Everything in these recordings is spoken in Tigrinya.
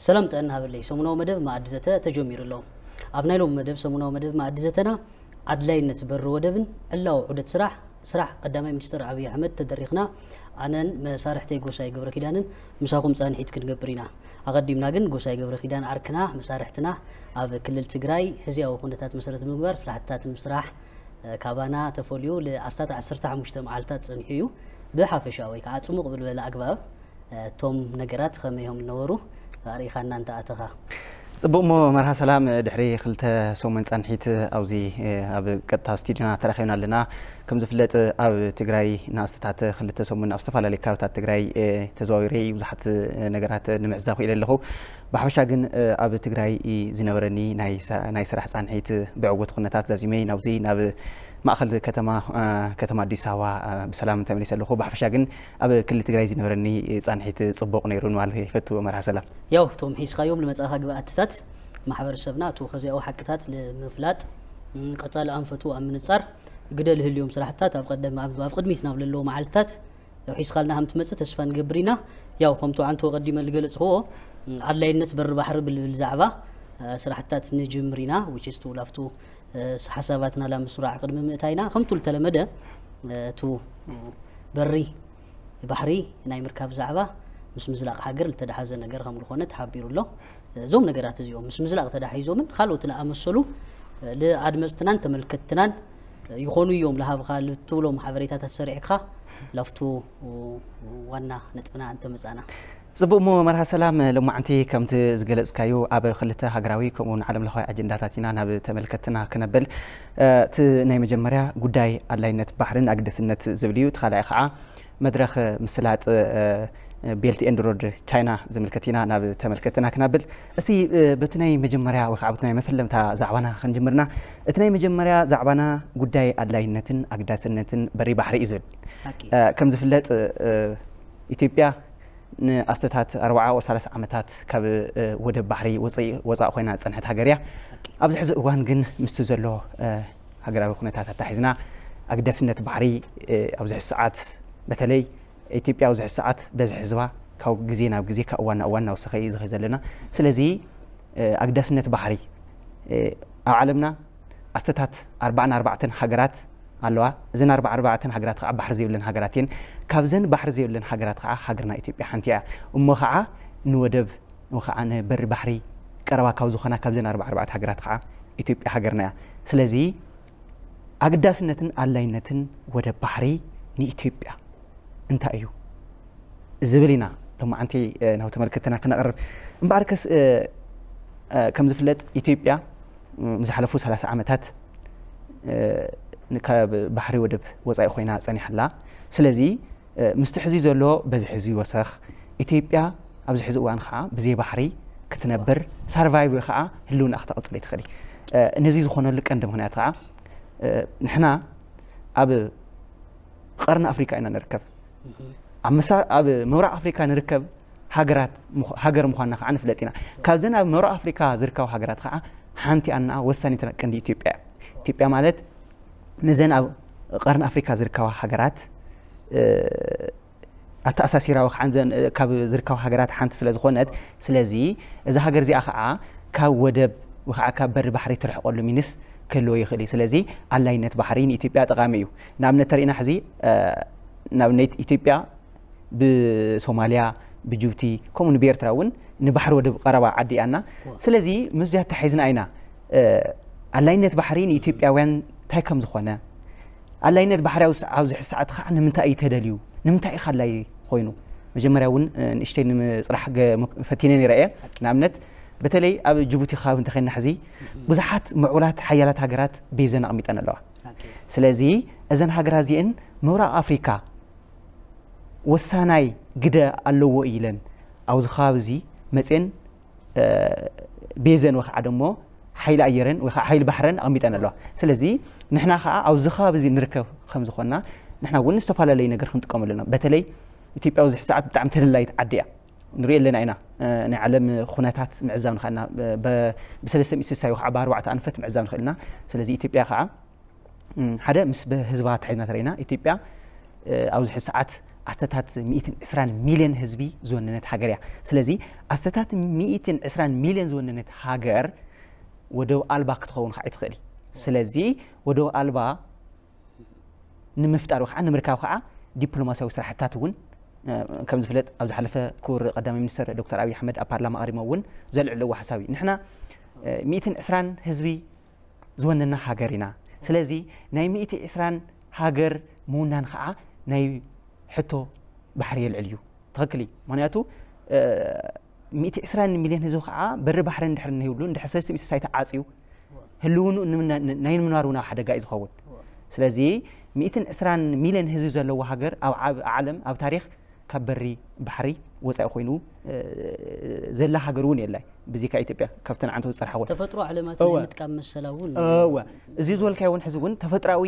ሰላም ጥዕና ሃበለይ። ሰሙናዊ መደብ መኣዲ ዘተ ተጀሚሩ ኣሎ። ኣብ ናይ ሎሚ መደብ፣ ሰሙናዊ መደብ መኣዲ ዘተና፣ ኣድላይነት በሪ ወደብን ዕላዊ ዑደት ስራሕ፣ ስራሕ ቀዳማይ ሚኒስትር ኣብይ ኣሕመድ ተደሪኽና፣ ኣነን መሳርሕተይ ጎሳይ ገብረ ኪዳንን ምሳኹም ጻንሒት ክንገብር ኢና። ኣቐዲምና ግን ጎሳይ ገብረ ኪዳን ዓርክና፣ መሳርሕትና፣ ኣብ ክልል ትግራይ ህዝያዊ ኩነታት መሰረት ብምግባር ስራሕትታት ንምስራሕ፣ እ፣ ካባና ተፈልዩ ለኣስታት ዓሰርተ ሓሙሽተ መዓልታት ጸኒሑ እዩ። ብሓፈሻ ወይ ከዓ ጽሙቕ ብልበለ ኣግባብ፣ እ፣ እቶም ነገራት ከመይ እዮም ዝነበሩ ኣርእኻና እንተ ኣተኻ። ጽቡቕ እሞ፣ መርሃ ሰላም፣ ድሕሪ ክልተ ሰሙን ጻንሒት ኣብዚ፣ እ፣ ኣብ ቀጥታ ስቱድዮና ተራኺብና ኣለና። ከም ዝፍለጥ፣ ኣብ ትግራይ ንኣስታት ክልተ ሰሙን ኣብ ዝተፈላለዩ ከባብታት ትግራይ፣ እ፣ ተዘዋዊረ ብዙሓት፣ እ፣ ነገራት ንምዕዛብ ክኢለ ኣለኹ። ብሓፈሻ ግን፣ እ፣ ኣብ ትግራይ ዝነበረኒ ናይ ሰ-፣ ናይ ስራሕ ጻንሒት ብዕውት ኩነታት ዛዚመ ናብዚ ናብ ማእኸል ከተማ፣ እ፣ ከተማ ኣዲስ ኣበባ፣ እ፣ ብሰላም ተመሊሰ ኣለኹ። ብሓፈሻ ግን ኣብ ክልል ትግራይ ዝነበረኒ ጻንሒት ጽቡቕ ነይሩ ንምባል ይፈቱ። መርሃ ሰላም። ያው፣ እቶም ሒዝካዮም ንመጻእኻ ግብኣትታት ማሕበረሰብና እቱ ኸዚያዊ ሓቅታት ንምፍላጥ፣ ም፣ ቀጻሊ ኣንፈቱ ኣብ ምንጻር ግደ ልህልዮም ስራሕትታት ኣብ ቀደም፣ ኣብ፣ ኣብ ቅድሚት ናብ ለለዎ መዓልትታት ያው ሒዝካልና ከም ትመጽእ ተስፋ ንገብር ኢና። ያው፣ ከምቱ ዓንቶ ቀዲመ ዝገለጽኽዎ፣ ም፣ ኣድላይነት በሪ ባሕሪ ብልብል ዛዕባ፣ እ፣ ስራሕትታት ንጅምር ኢና። which is to ላፍቱ፣ እ፣ ሓሳባትና ላብ ምስራዕ ቅድሚ ምእታይና፣ ከምቱ ዝተለመደ፣ እ፣ እቱ በሪ ባሕሪ ናይ ምርካብ ዛዕባ ምስ ምዝላቕ ሃገር ዝተደሓዘ ነገር ከም ዝኾነ ተሓቢሩ ኣሎ። እዞም ነገራት እዚኦም ምስ ምዝላቕ ተዳሒዞምን ካልኦት ዝኣመሰሉ፣ እ፣ ንኣድመፅትናን ተመልከትትናን ይኾኑ እዮም። ለሃብኻ ልትብሎም ሓበሬታታት ሰሪዕካ ላፍቱ ዋና ነጥብና እንተመጻና። ጽቡቕ እሞ፣ መርሃ ሰላም፣ ሎማዓንቲ ከምቲ ዝገለጽካዩ ኣብ ክልተ ሃገራዊ ከምኡውን ዓለም ለኻዊ ኣጀንዳታት ኢና ናብ ተመልከትና ክነብል። እ፣ እቲ ናይ መጀመርያ ጉዳይ ኣድላይነት ባሕርን ኣግደስነት ዝብል እዩ። እቲ ካልኣይ ከዓ መድረኽ ምስላጥ፣ እ፣ ቤልት ኤንድ ሮድ ቻይና ዝምልከት ኢና ናብ ተመልከትና ክነብል። እስቲ፣ እ፣ በቲ ናይ መጀመርያ ወይ ከዓ በቲ ናይ መፈለምታ ዛዕባና ክንጅምርና። እቲ ናይ መጀመርያ ዛዕባና ጉዳይ ኣድላይነትን ኣግዳስነትን በሪ ባሕሪ እዩ ዝብል። ሓቂ። እ፣ ከም ዝፍለጥ፣ እ፣ ኢትዮጵያ ንኣስተታት ኣርብዓ ወይ ሰላሳ ዓመታት ካብ፣ እ፣ ወደብ ባሕሪ ወፃኢ፣ ወፃኢ ኮይና ዝፀንሐት ሃገር እያ። ሓቂ። ኣብዚ ሕዚ እዋን ግን ምስቲ ዘሎ፣ እ፣ ሃገራዊ ኩነታት ኣታሒዝና ኣግዳስነት ባሕሪ፣ እ፣ ኣብዚ ሕዚ ሰዓት በተለይ ኢትዮጵያ ኣብዚ ሕዚ ሰዓት በዝሒ ህዝባ ካብ ግዜ ናብ ግዜ ካብ እዋን ናብ እዋን እናወሰኸ እዩ ዝኸይድ ዘለና። ስለዚ፣ እ፣ ኣግዳስነት ባሕሪ፣ እ፣ ኣብ ዓለምና ኣስተታት ኣርባዓን ኣርባዕተን ሃገራት ኣለዋ። እዘን ኣርባዓ ኣርባዕተን ሃገራት ከዓ ባሕሪ ዘይብለን ሃገራት እየን። ካብዘን ባሕሪ ዘይብለን ሃገራት ከዓ ሃገርና ኢትዮጵያ ሓንቲ እያ። እሞ ከዓ ንወደብ ወይ ከዓ ንበሪ ባሕሪ ቀረባ ካብ ዝኾና ካብዘን ኣርባዓ ኣርባዕተ ሃገራት ከዓ ኢትዮጵያ ሃገርና እያ። ስለዚ ኣግዳስነትን ኣድላይነትን ወደብ ባሕሪ ንኢትዮጵያ እንታይ እዩ ዝብል ኢና ሎማዓንቲ፣ እ፣ ናብ ተመልከትና ክነቕርብ። እምበኣርከስ፣ እ፣ እ፣ ከም ዝፍለጥ ኢትዮጵያ፣ እ፣ ንዝሓለፉ ሰላሳ ዓመታት፣ እ፣ ን-፣ ካብ ባሕሪ ወደብ ወጻኢ ኮይና ጸኒሓ ኣላ። ስለዚ፣ እ፣ ምስቲ ሕዚ ዘሎ በዚ ሕዚ ይወሰኽ፣ ኢትዮጵያ ኣብዚ ሕዚ እዋን ከዓ ብዘይ ባሕሪ ክትነብር፣ ሳርቫይቭ ወይ ከዓ ህልውና ክተቕጽል ኣይትኽእል። እ፣ ነዚ ዝኾነሉ ቀንዲ ምኽንያት ከዓ፣ እ፣ ንሕና ኣብ ቀርኒ ኣፍሪካ ኢና ንርከብ። ኣብ መሳ-፣ ኣብ ምብራቕ ኣፍሪካ ንርከብ ሃገራት ምዃ-፣ ሃገር ምዃንና ከዓ ንፍለጥ ኢና። ካብዘን ኣብ ምብራቕ ኣፍሪካ ዝርከባ ሃገራት ከዓ ሓንቲ ኣና ወሳኒት ቀንዲ ኢትዮጵያ እያ። ኢትዮጵያ ማለት ነዘን ኣብ ቀርኒ ኣፍሪካ ዝርከባ ሃገራት፣ እ፣ ኣተኣሳሲራ ወይ ከዓ ዘን-፣ ካብ ዝርከባ ሃገራት ሓንቲ ስለ ዝኾነት፣ ስለዚ እዛ ሃገር እዚኣ ከዓ ካብ ወደብ ወይ ከዓ ካብ በሪ ባሕሪ ትርሕቀሉ ሚንስ ክህልዎ ይኽእል እዩ። ስለዚ ኣድላይነት ባሕሪ ንኢትዮጵያ ጠቓሚ እዩ። ንኣብነት ተሪእና ሕዚ፣ እ፣ ንኣብነት ኢትዮጵያ ብሶማልያ፣ ብጅቡቲ፣ ከምኡ ንብኤርትራ እውን ንባሕሪ ወደብ ቀረባ ዓዲ እያ እና፣ ዋ። ስለዚ ምስዚ ኣተሓሒዝና ኢና፣ እ፣ ኣድላይነት ባሕሪ ንኢትዮጵያውያን እንታይ ከም ዝኾነ፣ ኣድላይነት ባሕሪ ኣብዚ፣ ኣብዚ ሕዚ ሰዓት ከዓ ንምንታይ እዩ ተደልዩ? ንምንታይ እዩ ኣድላዪ ኮይኑ? መጀመርያ እውን፣ እ፣ ንእሽተይ ንምፅራሕ ገ-፣ ፈቲነ ነይረ እየ። ንኣብነት፣ በተለይ ኣብ ጅቡቲ ከባቢ እንተኸይና ሕዚ፣ ብዙሓት ምዕቡላት ሓያላት ሃገራት ቤዘን ኣቕሚጠን ኣለዋ። ኦኬ። ስለዚ፣ እዘን ሃገራት እዚአን ምብራቕ ኣፍሪካ ወሳናይ ግደ ኣለዎ ኢለን ኣብዚ ከባቢ እዚ መፅየን፣ እ፣ ቤዘን ወይ ከዓ ደሞ ሓይሊ ኣየረን ወይ ከዓ ሓይሊ ባሕረን ኣቕሚጠን ኣለዋ። ስለዚ ንሕና ከዓ ኣብዚ ከባቢ እዚ ንርከብ ከም ዝኾንና ንሕና እውን ዝተፈላለዩ ነገር ክንጥቀመሉ ኣለና። በተለይ ኢትዮጵያ ኣብዚ ሰዓት ብጣዕሚ ተደላይት ዓዲ እያ። ንሪኦ ኣለና ኢና። እ፣ ናይ ዓለም ኩነታት ምዕዛብ ንኽእል ኢና። ብ-፣ ብ-፣ ብሰለስተ ሚእቲ ስሳ ወይ ከዓ ብኣርባዕተ ኣንፈት ምዕዛብ ንኽእል ኢና። ስለዚ ኢትዮጵያ ከዓ፣ እም፣ ሓደ ምስ ብ-፣ ህዝባ ኣተሓሒዝና ተረኢና፣ ኢትዮጵያ፣ እ፣ ኣብዚ ሕዚ ሰዓት ኣስታት ሚእትን ዕስራን ሚልዮን ህዝቢ ዝወነነት ሃገር እያ። ስለዚ ኣስታት ሚእትን ዕስራን ሚልዮን ዝወነነት ሃገር ወደብ ኣልባ ክትኸውን ከዓ ኣይትኽእል እዩ። ስለዚ ወደብ ኣልባ ንምፍጣር ወይ ከዓ ንምርካብ ከዓ ዲፕሎማሲያዊ ስራሕትታት እውን ከም ዝፍለጥ ኣብ ዝሓለፈ ክቡር ቀዳማይ ሚኒስትር ዶክተር ኣብይ ኣሕመድ ኣብ ፓርላማ ኣቕሪቦም እውን ዘልዕልዎ ሓሳብ እዩ። ንሕና ሚእትን ዕስራን ህዝቢ ዝወነና ሃገር ኢና። ስለዚ ናይ ሚእቲ ዕስራን ሃገር ምውናን ከዓ ናይ ሕቶ ባሕሪ የልዕል እዩ። ትኽክል እዩ። ምክንያቱ ሚእቲ ዕስራን ሚልዮን ህዝቢ ከዓ በሪ ባሕሪ እንድሕር እንሂብሉ እንድሕር ሰለስተ ሚእቲ ሳይ ተዓፅዩ ህልውኑ ናይ ምንባር እውን ኣብ ሓደጋ እዩ ዝኸውን። ስለዚ ሚእትን ዕስራን ሚልዮን ህዝቢ ዘለዎ ሃገር ኣብ ዓብ- ዓለም ኣብ ታሪኽ ካብ በሪ ባሕሪ ወፃኢ ኮይኑ ዘላ ሃገር እውን የላይ። ብዚካ ኢትዮጵያ ካብተን ዓንተው ዝፀርሓ እውን ተፈጥሮ ዓለማት እወ። ናይ ምጥቃም መሰላ እውን እወ። እዚ ዝበልካዮ እውን ሕዚ እውን ተፈጥራዊ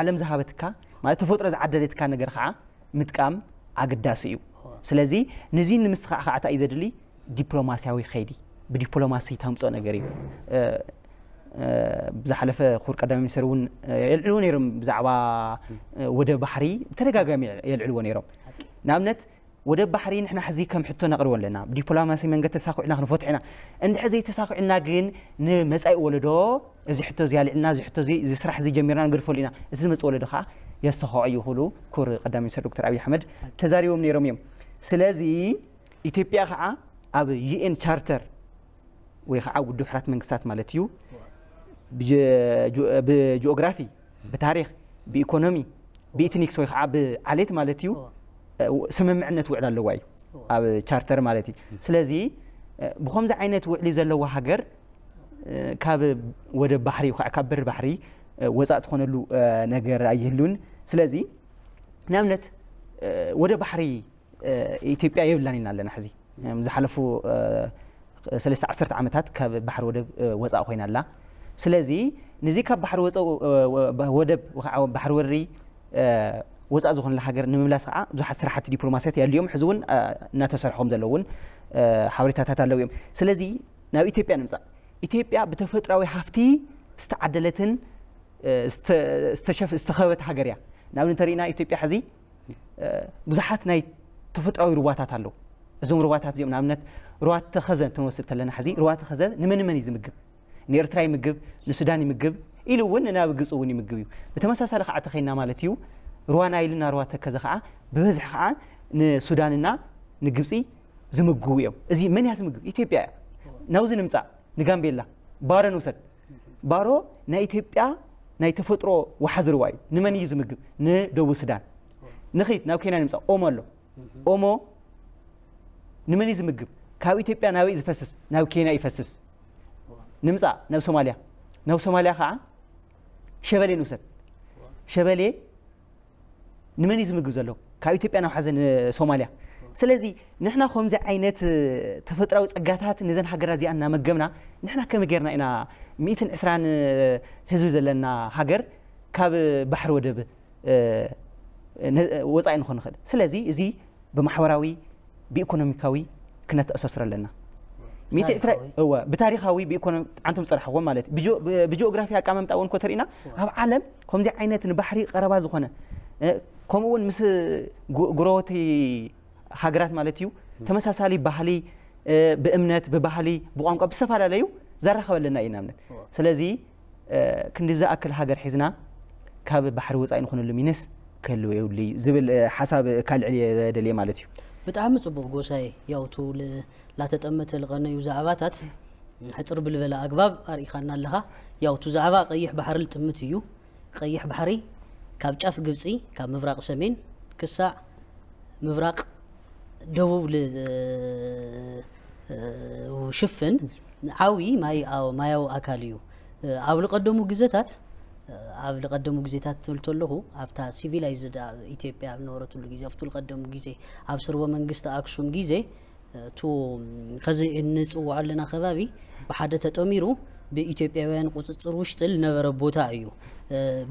ዓለም ዝሃበትካ ማለት ተፈጥሮ ዝዓደለትካ ነገር ከዓ ምጥቃም ኣገዳሲ እዩ። ስለዚ ነዚ ንምስኻዕ ከዓ እንታይ እዩ ዘድሊ? ዲፕሎማሲያዊ ከይዲ ብዲፕሎማሲ ተምፅኦ ነገር እዩ። ብዝሓለፈ ክቡር ቀዳማይ ሚኒስትር እውን የልዕልዎ ነይሮም። ብዛዕባ ወደብ ባሕሪ ብተደጋጋሚ የልዕልዎ ነይሮም። ንኣብነት ወደብ ባሕሪ ንሕና ሕዚ ከም ሕቶ ነቕርቦ ኣለና። ብዲፕሎማሲ መንገዲ ተሳኺዕና ክንፈትሖ ኢና። እንድሕር ዘይተሳኺዕና ግን ንመፃኢ ወለዶ እዚ ሕቶ እዚ ኣልዕልና እዚ ሕቶ እዚ እዚ ስራሕ እዚ ጀሚርና ንገድፈሉ ኢና። እቲ ዝመፅእ ወለዶ ከዓ የሰኸዖ እዩ ክብሉ ክቡር ቀዳማይ ሚኒስትር ዶክተር ኣብይ ኣሕመድ ተዛሪቦም ነይሮም እዮም። ስለዚ ኢትዮጵያ ከዓ ኣብ ዩኤን ቻርተር ወይ ከዓ ውድብ ሕራት መንግስታት ማለት እዩ ብጂኦግራፊ ብታሪክ ብኢኮኖሚ ብኢትኒክስ ወይ ከዓ ብዓሌት ማለት እዩ ስምምዕነት ውዕል ኣለዋ እዩ ኣብ ቻርተር ማለት እዩ። ስለዚ ብከምዚ ዓይነት ውዕሊ ዘለዋ ሃገር ካብ ወደብ ባሕሪ ወይ ከዓ ካብ በሪ ባሕሪ ወፃእ ትኾነሉ ነገር ኣይህሉን። ስለዚ ንኣብነት ወደብ ባሕሪ ኢትዮጵያ የብላን ኢልና ኣለና ሕዚ ዝሓለፉ ሰለስተ ዓሰርተ ዓመታት ካብ ባሕሪ ወደብ ወፃእ ኮይና ኣላ። ስለዚ ነዚ ካብ ባሕሪ ወፃእ ወደብ ወ- ባሕሪ ወሪ ወፃእ ዝኾነላ ሃገር ንምምላስ ከዓ ብዙሓት ስራሕቲ ዲፕሎማሲያት ያልዮም ሕዚ እውን እናተሰርሖም ዘለውን ሓበሬታታት ኣለዉ እዮም። ስለዚ ናብ ኢትዮጵያ ንምፃእ ኢትዮጵያ ብተፈጥራዊ ሃፍቲ ዝተዓደለትን ዝተሸፍ ዝተኸበት ሃገር እያ። ንኣብነት እንተሪእና ኢትዮጵያ ሕዚ ብዙሓት ናይ ተፈጥራዊ ሩባታት ኣለዉ። እዞም ሩባታት እዚኦም ንኣብነት ሩባ ተኸዘ እንትንወስድ ከለና ሕዚ ሩባ ተኸዘ ንመን መን እዩ ዝምግብ? ንኤርትራ ይምግብ፣ ንሱዳን ይምግብ፣ ኢሉ እውን ናብ ግብፂ እውን ይምግብ እዩ። ብተመሳሳሊ ከዓ ተኸይና ማለት እዩ ሩባ ናይልና ሩባ ተከዘ ከዓ ብበዝሒ ከዓ ንሱዳንና ንግብፂ ዝምግቡ እዮም። እዚ መን እያ ትምግብ? ኢትዮጵያ እያ። ናብዚ ንምፃእ ንጋምቤላ ባሮ ንውሰድ። ባሮ ናይ ኢትዮጵያ ናይ ተፈጥሮ ወሓዚ ሩባ እዩ። ንመን እዩ ዝምግብ? ንደቡብ ሱዳን። ንኺድ ናብ ኬንያ ንምፃእ ኦሞ ኣሎ። ኦሞ ንመን እዩ ዝምግብ? ካብ ኢትዮጵያ ናበይ ዝፈስስ? ናብ ኬንያ ይፈስስ። ንምፃእ ናብ ሶማልያ። ናብ ሶማልያ ከዓ ሸበሌ ንውሰድ። ሸበሌ ንመን እዩ ዝምግብ ዘሎ? ካብ ኢትዮጵያ ናብ ሓዘ ንሶማልያ። ስለዚ ንሕና ከምዚ ዓይነት ተፈጥራዊ ፀጋታት ነዘን ሃገራት እዚኣ እናመገብና ንሕና ከመይ ጌርና ኢና ሚእትን ዕስራን ህዝቢ ዘለና ሃገር ካብ ባሕሪ ወደብ ወፃኢ ንኾን ንኽእል? ስለዚ እዚ ብማሕበራዊ ብኢኮኖሚካዊ ክነተኣሳስሮ ኣለና። ሚእቲ ዕስራ እወ ብታሪኻዊ ብኢኮኖሚ ዓንቶም ዝፀርሕዎም ማለት እዩ። ብጂኦ- ብጂኦግራፊ ኣቀማምጣ እውን እኮ ተሪእና ኣብ ዓለም ከምዚ ዓይነት ንባሕሪ ቀረባ ዝኾነ እ፣ ከምኡ እውን ምስ ጉ- ጉረበቲ ሃገራት ማለት እዩ ተመሳሳሊ ባህሊ እ፣ ብእምነት ብባህሊ ብቋንቋ ብዝተፈላለዩ ዘራኸበለና እዩ ንኣብነት። ስለዚ ክንዲ ዝኣክል ሃገር ሒዝና ካብ ባሕሪ ወፃኢ ንኹነሉ ሚንስ ክህልው የብሉ ዝብል ሓሳብ ካልዕል እየ ደልየ ማለት እዩ። ብጣዕሚ ፅቡቕ ጎሳየ፣ ያው ቱ ላተጠመተ ልቐነዩ ዛዕባታት ሕፅር ብልበለ ኣግባብ ኣርኢኻና ኣለኻ። ያው ቱ ዛዕባ ቀይሕ ባሕሪ ልጥምት እዩ። ቀይሕ ባሕሪ ካብ ጫፍ ግብፂ ካብ ምብራቕ ሰሜን ክሳዕ ምብራቕ ደቡብ ሽፍን ዓዊ ማያዊ ኣካል እዩ። ኣብ ልቀደሙ ግዜታት ኣብ ልቀደሙ ግዜታት ትብል ተለኹ ኣብታ ሲቪላይዝድ ኢትዮጵያ ኣብ ነበረትሉ ግዜ ኣብቱ ልቀደሙ ግዜ ኣብ ስርወ መንግስቲ ኣክሱም ግዜ እቱ ከዚ እንፅውዖ ኣለና ከባቢ ብሓደ ተጠሚሩ ብኢትዮጵያውያን ቁፅፅር ውሽጢ ዝነበረ ቦታ እዩ።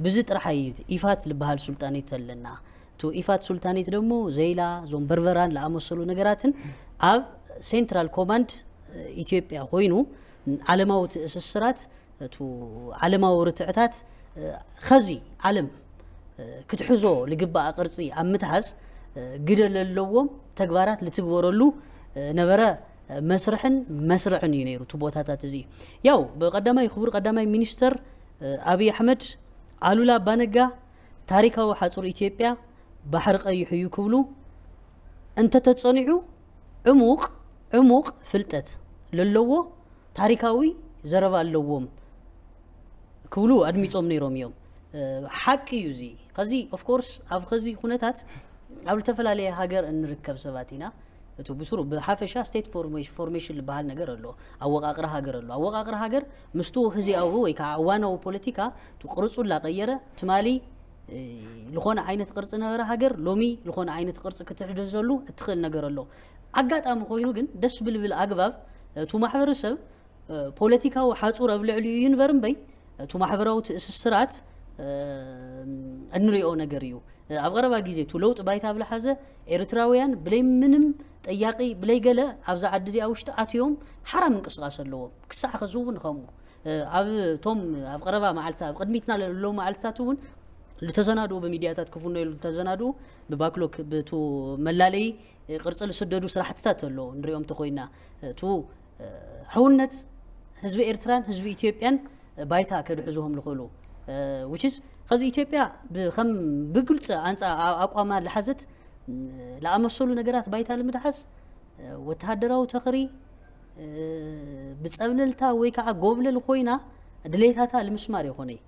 ብዚ ጥራሕ እዩ ኢፋት ዝበሃል ሱልጣኔት ኣለና። እቱ ኢፋት ሱልጣኔት ደግሞ ዘይላ እዞም በርበራን ለኣመሰሉ ነገራትን ኣብ ሴንትራል ኮማንድ ኢትዮጵያ ኮይኑ ዓለማዊ ትእስስራት እቱ ዓለማዊ ርትዕታት ከዚ ዓለም ክትሕዞ ልግባኣ ቅርፂ ኣብ ምትሓዝ ግደ ለለዎም ተግባራት ልትግበረሉ ነበረ መስርሕን መስርዕን እዩ ነይሩ። እቲ ቦታታት እዚ ያው ብቀዳማይ ክቡር ቀዳማይ ሚኒስተር ኣብይ ኣሕመድ፣ ኣሉላ ኣባነጋ ታሪካዊ ሓፁር ኢትዮጵያ ባሕሪ ቀይሕ እዩ ክብሉ እንተተፀኒዑ ዕሙቕ ዕሙቕ ፍልጠት ለለዎ ታሪካዊ ዘረባ ኣለዎም ክብሉ ኣድሚፆም ነይሮም እዮም። ሓቂ እዩ እዚ። ከዚ ኦፍኮርስ ኣብ ከዚ ኩነታት ኣብ ዝተፈላለየ ሃገር እንርከብ ሰባት ኢና። እቲ ብስሩ ብሓፈሻ ስቴት ፎርሜሽን ዝበሃል ነገር ኣሎ፣ ኣወቃቅራ ሃገር ኣሎ። ኣወቃቅራ ሃገር ምስቱ ህዚኣዊ ወይ ከዓ እዋናዊ ፖለቲካ እቲ ቅርፁ እናቀየረ ትማሊ ዝኾነ ዓይነት ቅርፂ ነበረ ሃገር ሎሚ ዝኾነ ዓይነት ቅርፂ ክትሕደዘሉ እትኽእል ነገር ኣሎ። ኣጋጣሚ ኮይኑ ግን ደስ ብልብል ኣግባብ እቱ ማሕበረሰብ ፖለቲካዊ ሓፁር ኣብ ልዕሊኡ እዩ ንበር እምበይ እቱ ማሕበራዊ ትእስስራት እንሪኦ ነገር እዩ። ኣብ ቀረባ ግዜ እቱ ለውጢ ባይታ ኣብ ለሓዘ ኤርትራውያን ብለይ ምንም ጠያቂ ብለይ ገለ ኣብዛ ዓዲ እዚኣ ውሽጢ ኣትዮም ሓራ ምንቅስቃስ ኣለዎም። ክሳዕ ከዚ እውን ከምኡ ኣብ ቶም ኣብ ቀረባ መዓልቲ ኣብ ቅድሚትና ለለዉ መዓልትታት እውን ልተዘናድኡ ብሚድያታት ክፍኖ ኢሉ ልተዘናድኡ ብባክሎክ ብቱ መላለይ ቅርፂ ልስደዱ ስራሕትታት ኣሎ ንሪኦም ተኮይና እቱ ሕውነት ህዝቢ ኤርትራን ህዝቢ ኢትዮጵያን ባይታ ከድሕዝዎም ልኽእሉ which is ከዚ ኢትዮጵያ ከም ብግልፂ ኣንፃ ኣቋማ ልሓዘት ለኣመሰሉ ነገራት ባይታ ልምድሓዝ ወተሃደራዊ ተኽሪ ብፀብለልታ ወይ ከዓ ጎብለል ኮይና ድሌታታ ልምስማር ይኾነይ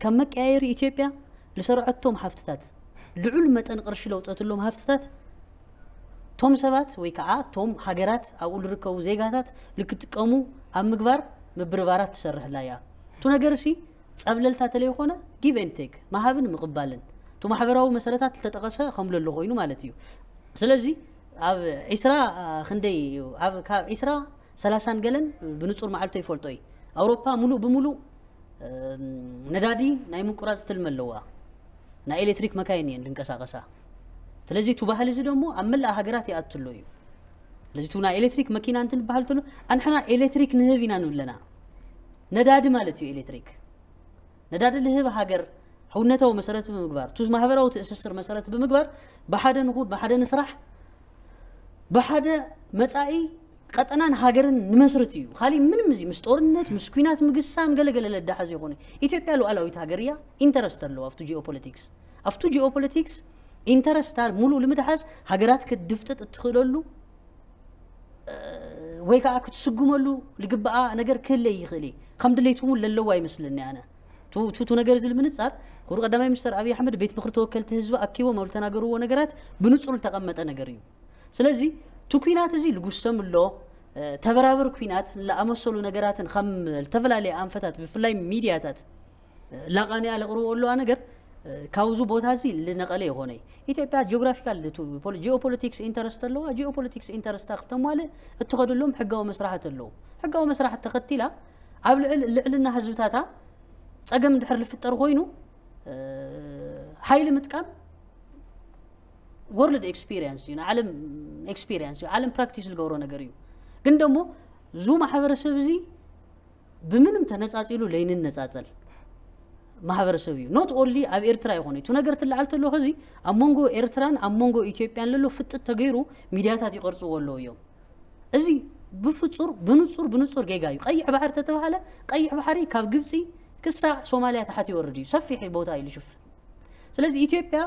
ከም መቀያየሪ ኢትዮጵያ ልሰርዐቶም ሃፍትታት ልዑል መጠን ቅርሺ ለውፀትሎም ሃፍትታት ቶም ሰባት ወይ ከዓ ቶም ሃገራት ኣብኡ ልርከቡ ዜጋታት ልክጥቀሙ ኣብ ምግባር ምብርባራት ትሰርሕላ እያ። እቱ ነገር ሲ ፀብለልታ ተለይኮነ give and take መሃብን ምቕባልን እቱ ማሕበራዊ መሰረታት ልተጠቐሰ ከም ለሎ ኮይኑ ማለት እዩ። ስለዚ ኣብ ዒስራ ክንደይ እዩ ኣብ ካብ ዒስራ ሰላሳን ገለን ብንፁር መዓልቶ ይፈልጦ እዩ። ኣውሮፓ ሙሉእ ብሙሉእ ነዳዲ ናይ ምቁራፅ ትልሚ ኣለዋ። ናይ ኤሌክትሪክ መካይን እየን ልንቀሳቀሳ። ስለዚ እቲ ባህሊ እዚ ደሞ ኣብ መላእ ሃገራት ይኣቱ ኣሎ እዩ። ስለዚ እቲ ናይ ኤሌክትሪክ መኪና እንትንበሃል ተሎ ኣንሕና ኤሌክትሪክ ንህብ ኢና ንብለና። ነዳዲ ማለት እዩ ኤሌክትሪክ። ነዳዲ ልህብ ሃገር ሕውነታዊ መሰረት ብምግባር ቱ ማህበራዊ ትእስስር መሰረት ብምግባር ብሓደ ንኹድ ብሓደ ንስራሕ ብሓደ መፃኢ ቀጠናን ሃገርን ንመስርት እዩ። ካሊእ ምንም እዚ ምስ ጦርነት ምስ ኩናት ምግሳም ገለገለ ለዳሓ ዘይኮነ ኢትዮጵያ ሉዓላዊት ሃገር እያ። ኢንተረስት ኣለዎ ኣብቱ ጂኦፖለቲክስ ኣብቱ ጂኦፖለቲክስ ኢንተረስታ ሙሉእ ልምድሓዝ ሃገራት ክትድፍጥጥ እትኽእለሉ ወይ ከዓ ክትስጉመሉ ልግበኣ ነገር ክህለ ይኽእል እዩ። ከም ድሌቱ እውን ለለዎ ኣይመስለኒ ኣነ ቱ ነገር እዚ ንምንፃር ክቡር ቀዳማይ ሚኒስተር ኣብይ ኣሕመድ ቤት ምክሪ ተወከልቲ ህዝቢ ኣኪቦም ኣብ ዝተናገርዎ ነገራት ብንፁር ዝተቐመጠ ነገር እዩ። ስለዚ እቲ ኩናት እዚ ልጉሰም ኣሎ ተበራበር ኩናት ለኣመሰሉ ነገራትን ከም ዝተፈላለየ ኣንፈታት ብፍላይ ሚድያታት ላቃንያ ለቅርቦ ኣለዋ ነገር ካብዚ ቦታ እዚ ልነቀለ ይኮነ ኢትዮጵያ ጂኦግራፊካል ጂኦፖለቲክስ ኢንተረስት ኣለዋ ጂኦፖለቲክስ ኢንተረስታ ክተሟልእ እትኸደሎም ሕጋዊ መስራሕት ኣለዉ ሕጋዊ መስራሕት ተኸቲላ ኣብ ልዕልና ህዝብታታ ፀገም ድሕር ልፍጠር ኮይኑ ሓይሊ ምጥቃም ወርልድ ኤክስፒሪንስ እዩ ንዓለም ኤክስፒሪንስ እዩ ዓለም ፕራክቲስ ዝገብሮ ነገር እዩ ግን ደሞ ዙ ማሕበረሰብ እዚ ብምንም ተነፃፂሉ ለይንነፃፀል ማሕበረሰብ እዩ not only ኣብ ኤርትራ ይኮነ እቲ ነገር ትለዓል ተሎ ከዚ ኣብ መንጎ ኤርትራን ኣብ መንጎ ኢትዮጵያን ለሎ ፍጥጥ ተገይሩ ሚድያታት ይቀርፅዎ ኣለዉ እዮም እዚ ብፍፁር ብንፁር ብንፁር ጌጋ እዩ ቀይሕ ባሕሪ ተተባሃለ ቀይሕ ባሕሪ ካብ ግብፂ ክሳዕ ሶማልያ ታሓት ይወርድ እዩ ሰፊሕ ቦታ እዩ ልሽፍን ስለዚ ኢትዮጵያ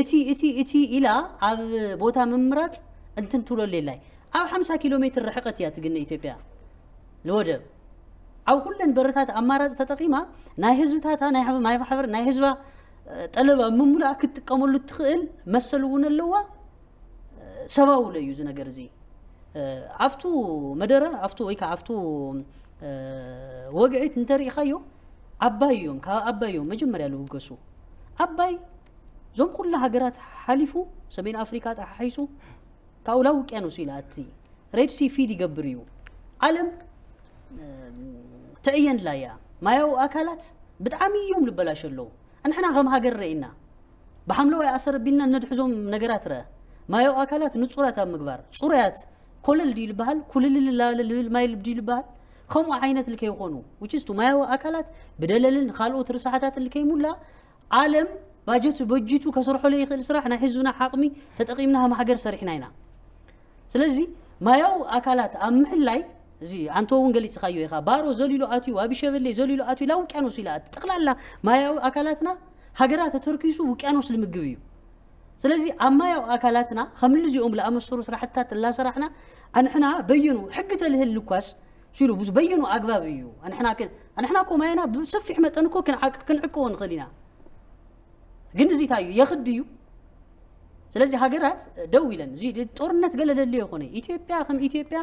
እቲ እቲ እቲ ኢላ ኣብ ቦታ ምምራፅ እንትን ትብለሉ የላይ ኣብ ሓምሳ ኪሎ ሜትር ርሕቀት እያ ትግነ ኢትዮጵያ ንወደብ ኣብ ኩለን በረታት ኣማራፂ ተጠቂማ ናይ ህዝብታታ ናይ ማይ ማሕበር ናይ ህዝባ ጠለብ ኣብ ምሙላእ ክትጥቀመሉ እትኽእል መሰል እውን ኣለዋ ሰባዊ ለ እዩ እዚ ነገር እዚ ኣብቱ መደረ ኣብቱ ወይ ከዓ ኣብቱ ወግዒት እንተሪኢኻዮ ዓባይ እዮም ካብ ዓባይ እዮም መጀመርያ ዝውገሱ ዓባይ እዞም ኩሉ ሃገራት ሓሊፉ ሰሜን ኣፍሪካ ተሓሒሱ ካብኡ ላብ ውቅያኖስ ኢላ ኣቲ ሬድ ሲ ፊድ ይገብር እዩ ዓለም ተእየንላ እያ ማያዊ ኣካላት ብጣዕሚ እዮም ልበላሽ ኣለዉ ኣንሕና ከም ሃገር ረኢና ብሓምለዋይ ኣሰር ኣቢልና እነድሕዞም ነገራት ረኣ ማያዊ ኣካላት ንፁራት ኣብ ምግባር ፁሩያት ኮለል ድዩ ዝበሃል ኩልልል ላለ ልብል ማይ ልብ ድዩ ዝበሃል ከምኡ ዓይነት ልከይኮኑ ውችስቱ ማያዊ ኣካላት ብደለልን ካልኦት ርስሓታትን ልከይሙላ ዓለም ባጀት በጂቱ ከሰርሖ ለይኽእል ስራሕ ናይ ህዝብና ዓቕሚ ተጠቒምና ሃም ሃገር ሰሪሕና ኢና። ስለዚ ማያዊ ኣካላት ኣብ ምሕላይ፣ እዚ ኣንቶ እውን ገሊጽኻዮ ኢኻ፣ ባሮ ዘሊሉ ኣትዩ፣ ዋቢ ሸበሌ ዘሊሉ ኣትዩ፣ ላ ውቅያኖስ ኢላ ኣት ጠቕላላ ማያዊ ኣካላትና ሃገራ ተተርኪሱ ውቅያኖስ ልምግብ እዩ። ስለዚ ኣብ ማያዊ ኣካላትና ከምልዚኦም ለኣመሰሩ ስራሕትታት እናሰራሕና ኣንሕና በየኑ ሕጊ ተልህል ልኳስ ሲሉ ብዙ በየኑ ኣግባብ እዩ። ኣንሕና ክን ኣንሕና እኮ ማይና ብሰፊሕ መጠን እኮ ክንዓቅ ክንዕቅዎ ንኽእል ኢና። ግን እዚ እንታይ እዩ? የኽድ እዩ። ስለዚ ሃገራት ደው ኢለን፣ እዚ ጦርነት ገለ ደልዮ ይኾነ። ኢትዮጵያ ከም ኢትዮጵያ፣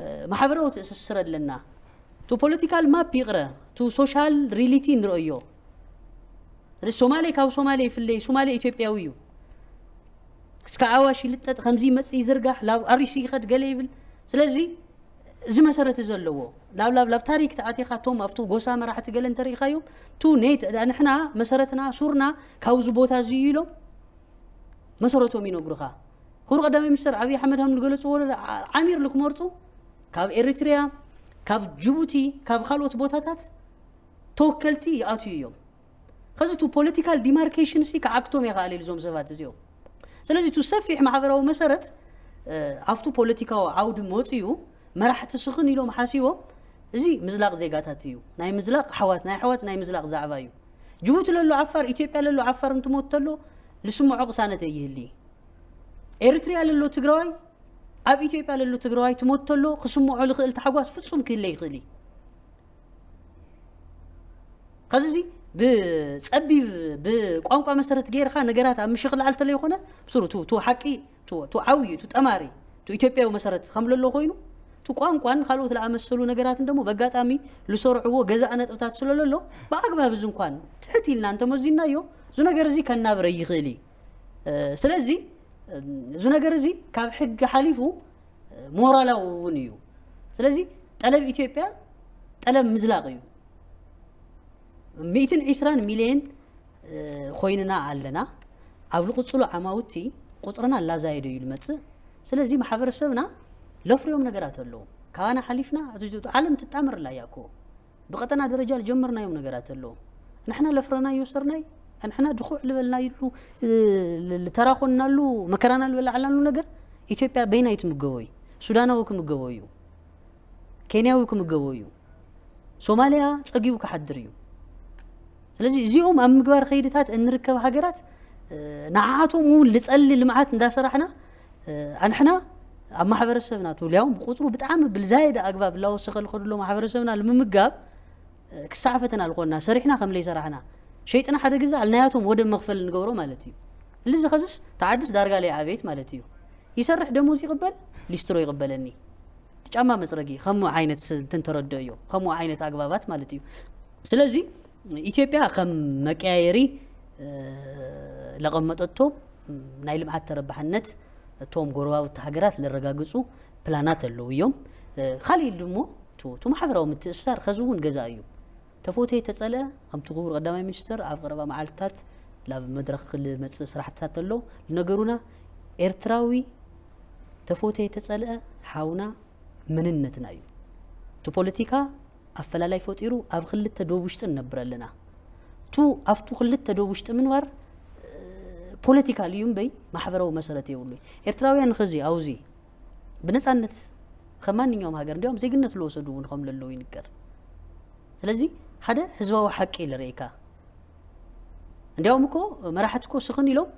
እ፣ ማሕበራዊ ትእስስር ኣለና። ቱ ፖለቲካል ማፕ ይቕረ፣ ቱ ሶሻል ሪሊቲ ንርእዮ። ስለዚ ሶማሌ ካብ ሶማሌ ይፍለይ፣ ሶማሌ ኢትዮጵያዊ እዩ። እስከ ኣዋሽ ይልጠጥ፣ ከምዚ ይመጽእ ይዝርጋሕ፣ ላብ ኣሪሲ ይኸድ ገለ ይብል። ስለዚ እዚ መሰረት ዘለዎ ላብ ላብ ላብ ታሪክ ተኣቲኻ፣ እቶም ኣብቲ ጎሳ መራሕቲ ገለ እንተሪኢኻዮም፣ ቱ ኔት ንሕና መሰረትና ሱርና ካብዚ ቦታ እዚ እዩ ኢሎም መሰረቶም ይነግሩኻ። ክቡር ቀዳማይ ሚኒስተር ኣብይ ኣሕመድ ሃም ዝገለጽዎ ለ-፣ ዓ-፣ ዓሚር ልክመርጹ ካብ ኤሪትሪያ፣ ካብ ጅቡቲ፣ ካብ ካልኦት ቦታታት ተወከልቲ ይኣትዩ እዮም። ከዚ ቱ ፖለቲካል ዲማርኬሽን ሲ ክዓግቶም የኽኣል እዩ እዞም ሰባት እዚኦም። ስለዚ ቱ ሰፊሕ ማሕበራዊ መሰረት፣ እ፣ ኣብቱ ፖለቲካዊ ዓውዲ መፂኡ መራሕቲ ስኽን ኢሎም ሓሲቦም፣ እዚ ምዝላቕ ዜጋታት እዩ። ናይ ምዝላቕ ኣሕዋት፣ ናይ ኣሕዋት ናይ ምዝላቕ ዛዕባ እዩ። ጅቡቲ ለሎ ዓፋር፣ ኢትዮጵያ ለሎ ዓፋር እንትሞት ተሎ ልስምዖ ቅሳነት ኣይህሊ። ኤርትርያ ለሎ ትግራዋይ፣ ኣብ ኢትዮጵያ ለሎ ትግራዋይ ትሞት ተሎ ክስምዖ ልኽእል ታሕጓስ ፍጹም ክህለ ይኽእል እዩ። ከዚ እዚ ብጸቢብ ብቋንቋ መሰረት ገይርካ ነገራት ኣብ ምሽኽላል ተለይኮነ፣ ብስሩ ቱ፣ ቱ ሓቂ፣ ቱ፣ ቱ ዓብዩ፣ ቱ ጠማሪ፣ ቱ ኢትዮጵያዊ መሰረት ከም ለሎ ኮይኑ፣ ቱ ቋንቋን ካልኦት ለኣመሰሉ ነገራትን ደሞ በጋጣሚ ልሰርዕዎ ገዛእ ነጥብታት ስለለሎ፣ ብኣግባብ እዚ እንኳን ትሕት ኢልና እንተመዚናዮ፣ እዚ ነገር እዚ ከናብረ ይኽእል እዩ። እ፣ ስለዚ፣ እ፣ እዚ ነገር እዚ ካብ ሕጊ ሓሊፉ፣ እ፣ ሞራላዊ እውን እዩ። ስለዚ ጠለብ ኢትዮጵያ ጠለብ ምዝላቕ እዩ። ሚእትን ዕስራን ሚልዮን፣ እ፣ ኮይንና ኣለና። ኣብ ዝቕጽሉ ዓማውቲ ቁጽርና ላዛየደ እዩ ዝመጽእ። ስለዚ ማሕበረሰብና ለፍርዮም ነገራት ኣለዉ። ካባና ሓሊፍና፣ እዚ ዓለም ትጣመር ኣላ እያ እኮ። ብቐጠና ደረጃ ዝጀመርናዮም ነገራት ኣለዉ። ንሕና ለፍረናዮ ሰርናይ፣ ንሕና ድኹዕ ልበልናይሉ፣ እ፣ ል-፣ ልተራኾንናሉ፣ መከራና ልበላዕላሉ ነገር ኢትዮጵያ በይናይ ትምገቦ እዩ። ሱዳናዊ ክምገቦ እዩ። ኬንያዊ ክምገቦ እዩ። ሶማልያ ጸጊቡ ክሓድር እዩ። ስለዚ እዚኦም ኣብ ምግባር ከይድታት እንርከብ ሃገራት፣ እ፣ ንዓቶም እውን ልጸሊ ልምዓት እንዳሰራሕና፣ እ፣ ኣንሕና ኣብ ማሕበረሰብና ትብልያውን ብቁጽሩ ብጣዕሚ ብልዛየደ ኣግባብ ላወሰኸ ልኸድሎ ማሕበረሰብና ልምምጋብ፣ እ፣ ክሳዕ ፈተና ልኾንና ሰሪሕና ከም ለይሰራሕና ሸይጥና ሓደ ግዛ ናያቶም ወደብ መኽፈል ንገብሮ ማለት እዩ። እልዚ ኸዝስ ተዓድስ ዳርጋ ለይ ኣቤት ማለት እዩ። ይሰርሕ ደሞዝ ይቕበል፣ ሊስትሮ ይቕበለኒ። ጫማ መጽረጊ ከምኡ ዓይነት ስ-፣ እንትን ተረድኦ እዩ። ከምኡ ዓይነት ኣግባባት ማለት እዩ። ስለዚ ኢትዮጵያ ከም መቀያየሪ፣ እ፣ ለቐመጠቶ ናይ ልምዓት ተረባሕነት እቶም ጎረባብቲ ሃገራት ለረጋግጹ ፕላናት ኣለዉ እዮም። እ፣ ካሊእ ድማ ቱ፣ ቱ ማሕበራዊ ምትእስሳር ከዚ እውን ገዛ እዩ። ተፈትየ ተጸልአ፣ ከምቲ ክቡር ቀዳማይ ሚኒስተር ኣብ ቀረባ መዓልትታት ናብ መድረኽ ክልመጽእ ስራሕትታት ኣሎ። ንነገሩና ኤርትራዊ ተፈትየ ተጸልአ ሓውና መንነትና እዩ። እቲ ፖለቲካ ኣፈላላይ ፈጢሩ ኣብ ክልተ ዶብ ውሽጢ ንነብር ኣለና። ቱ ኣብቱ ክልተ ዶብ ውሽጢ ምንባር፣ እ፣ ፖለቲካል እዩ እምበይ ማሕበራዊ መሰረት የብሉን። ኤርትራውያን ኸዚ ኣውዚ ብነጻነት ከም ማንኛውም ሃገር፣ እንዲያውም ዜግነት ዝወሰዱ እውን ከም ዘለዉ ይንገር። ስለዚ ሓደ ህዝባዊ ሓቂ ኢለ ርእይካ። እንዲያውም እኮ መራሕቲ እኮ ስኽን ኢሎም፣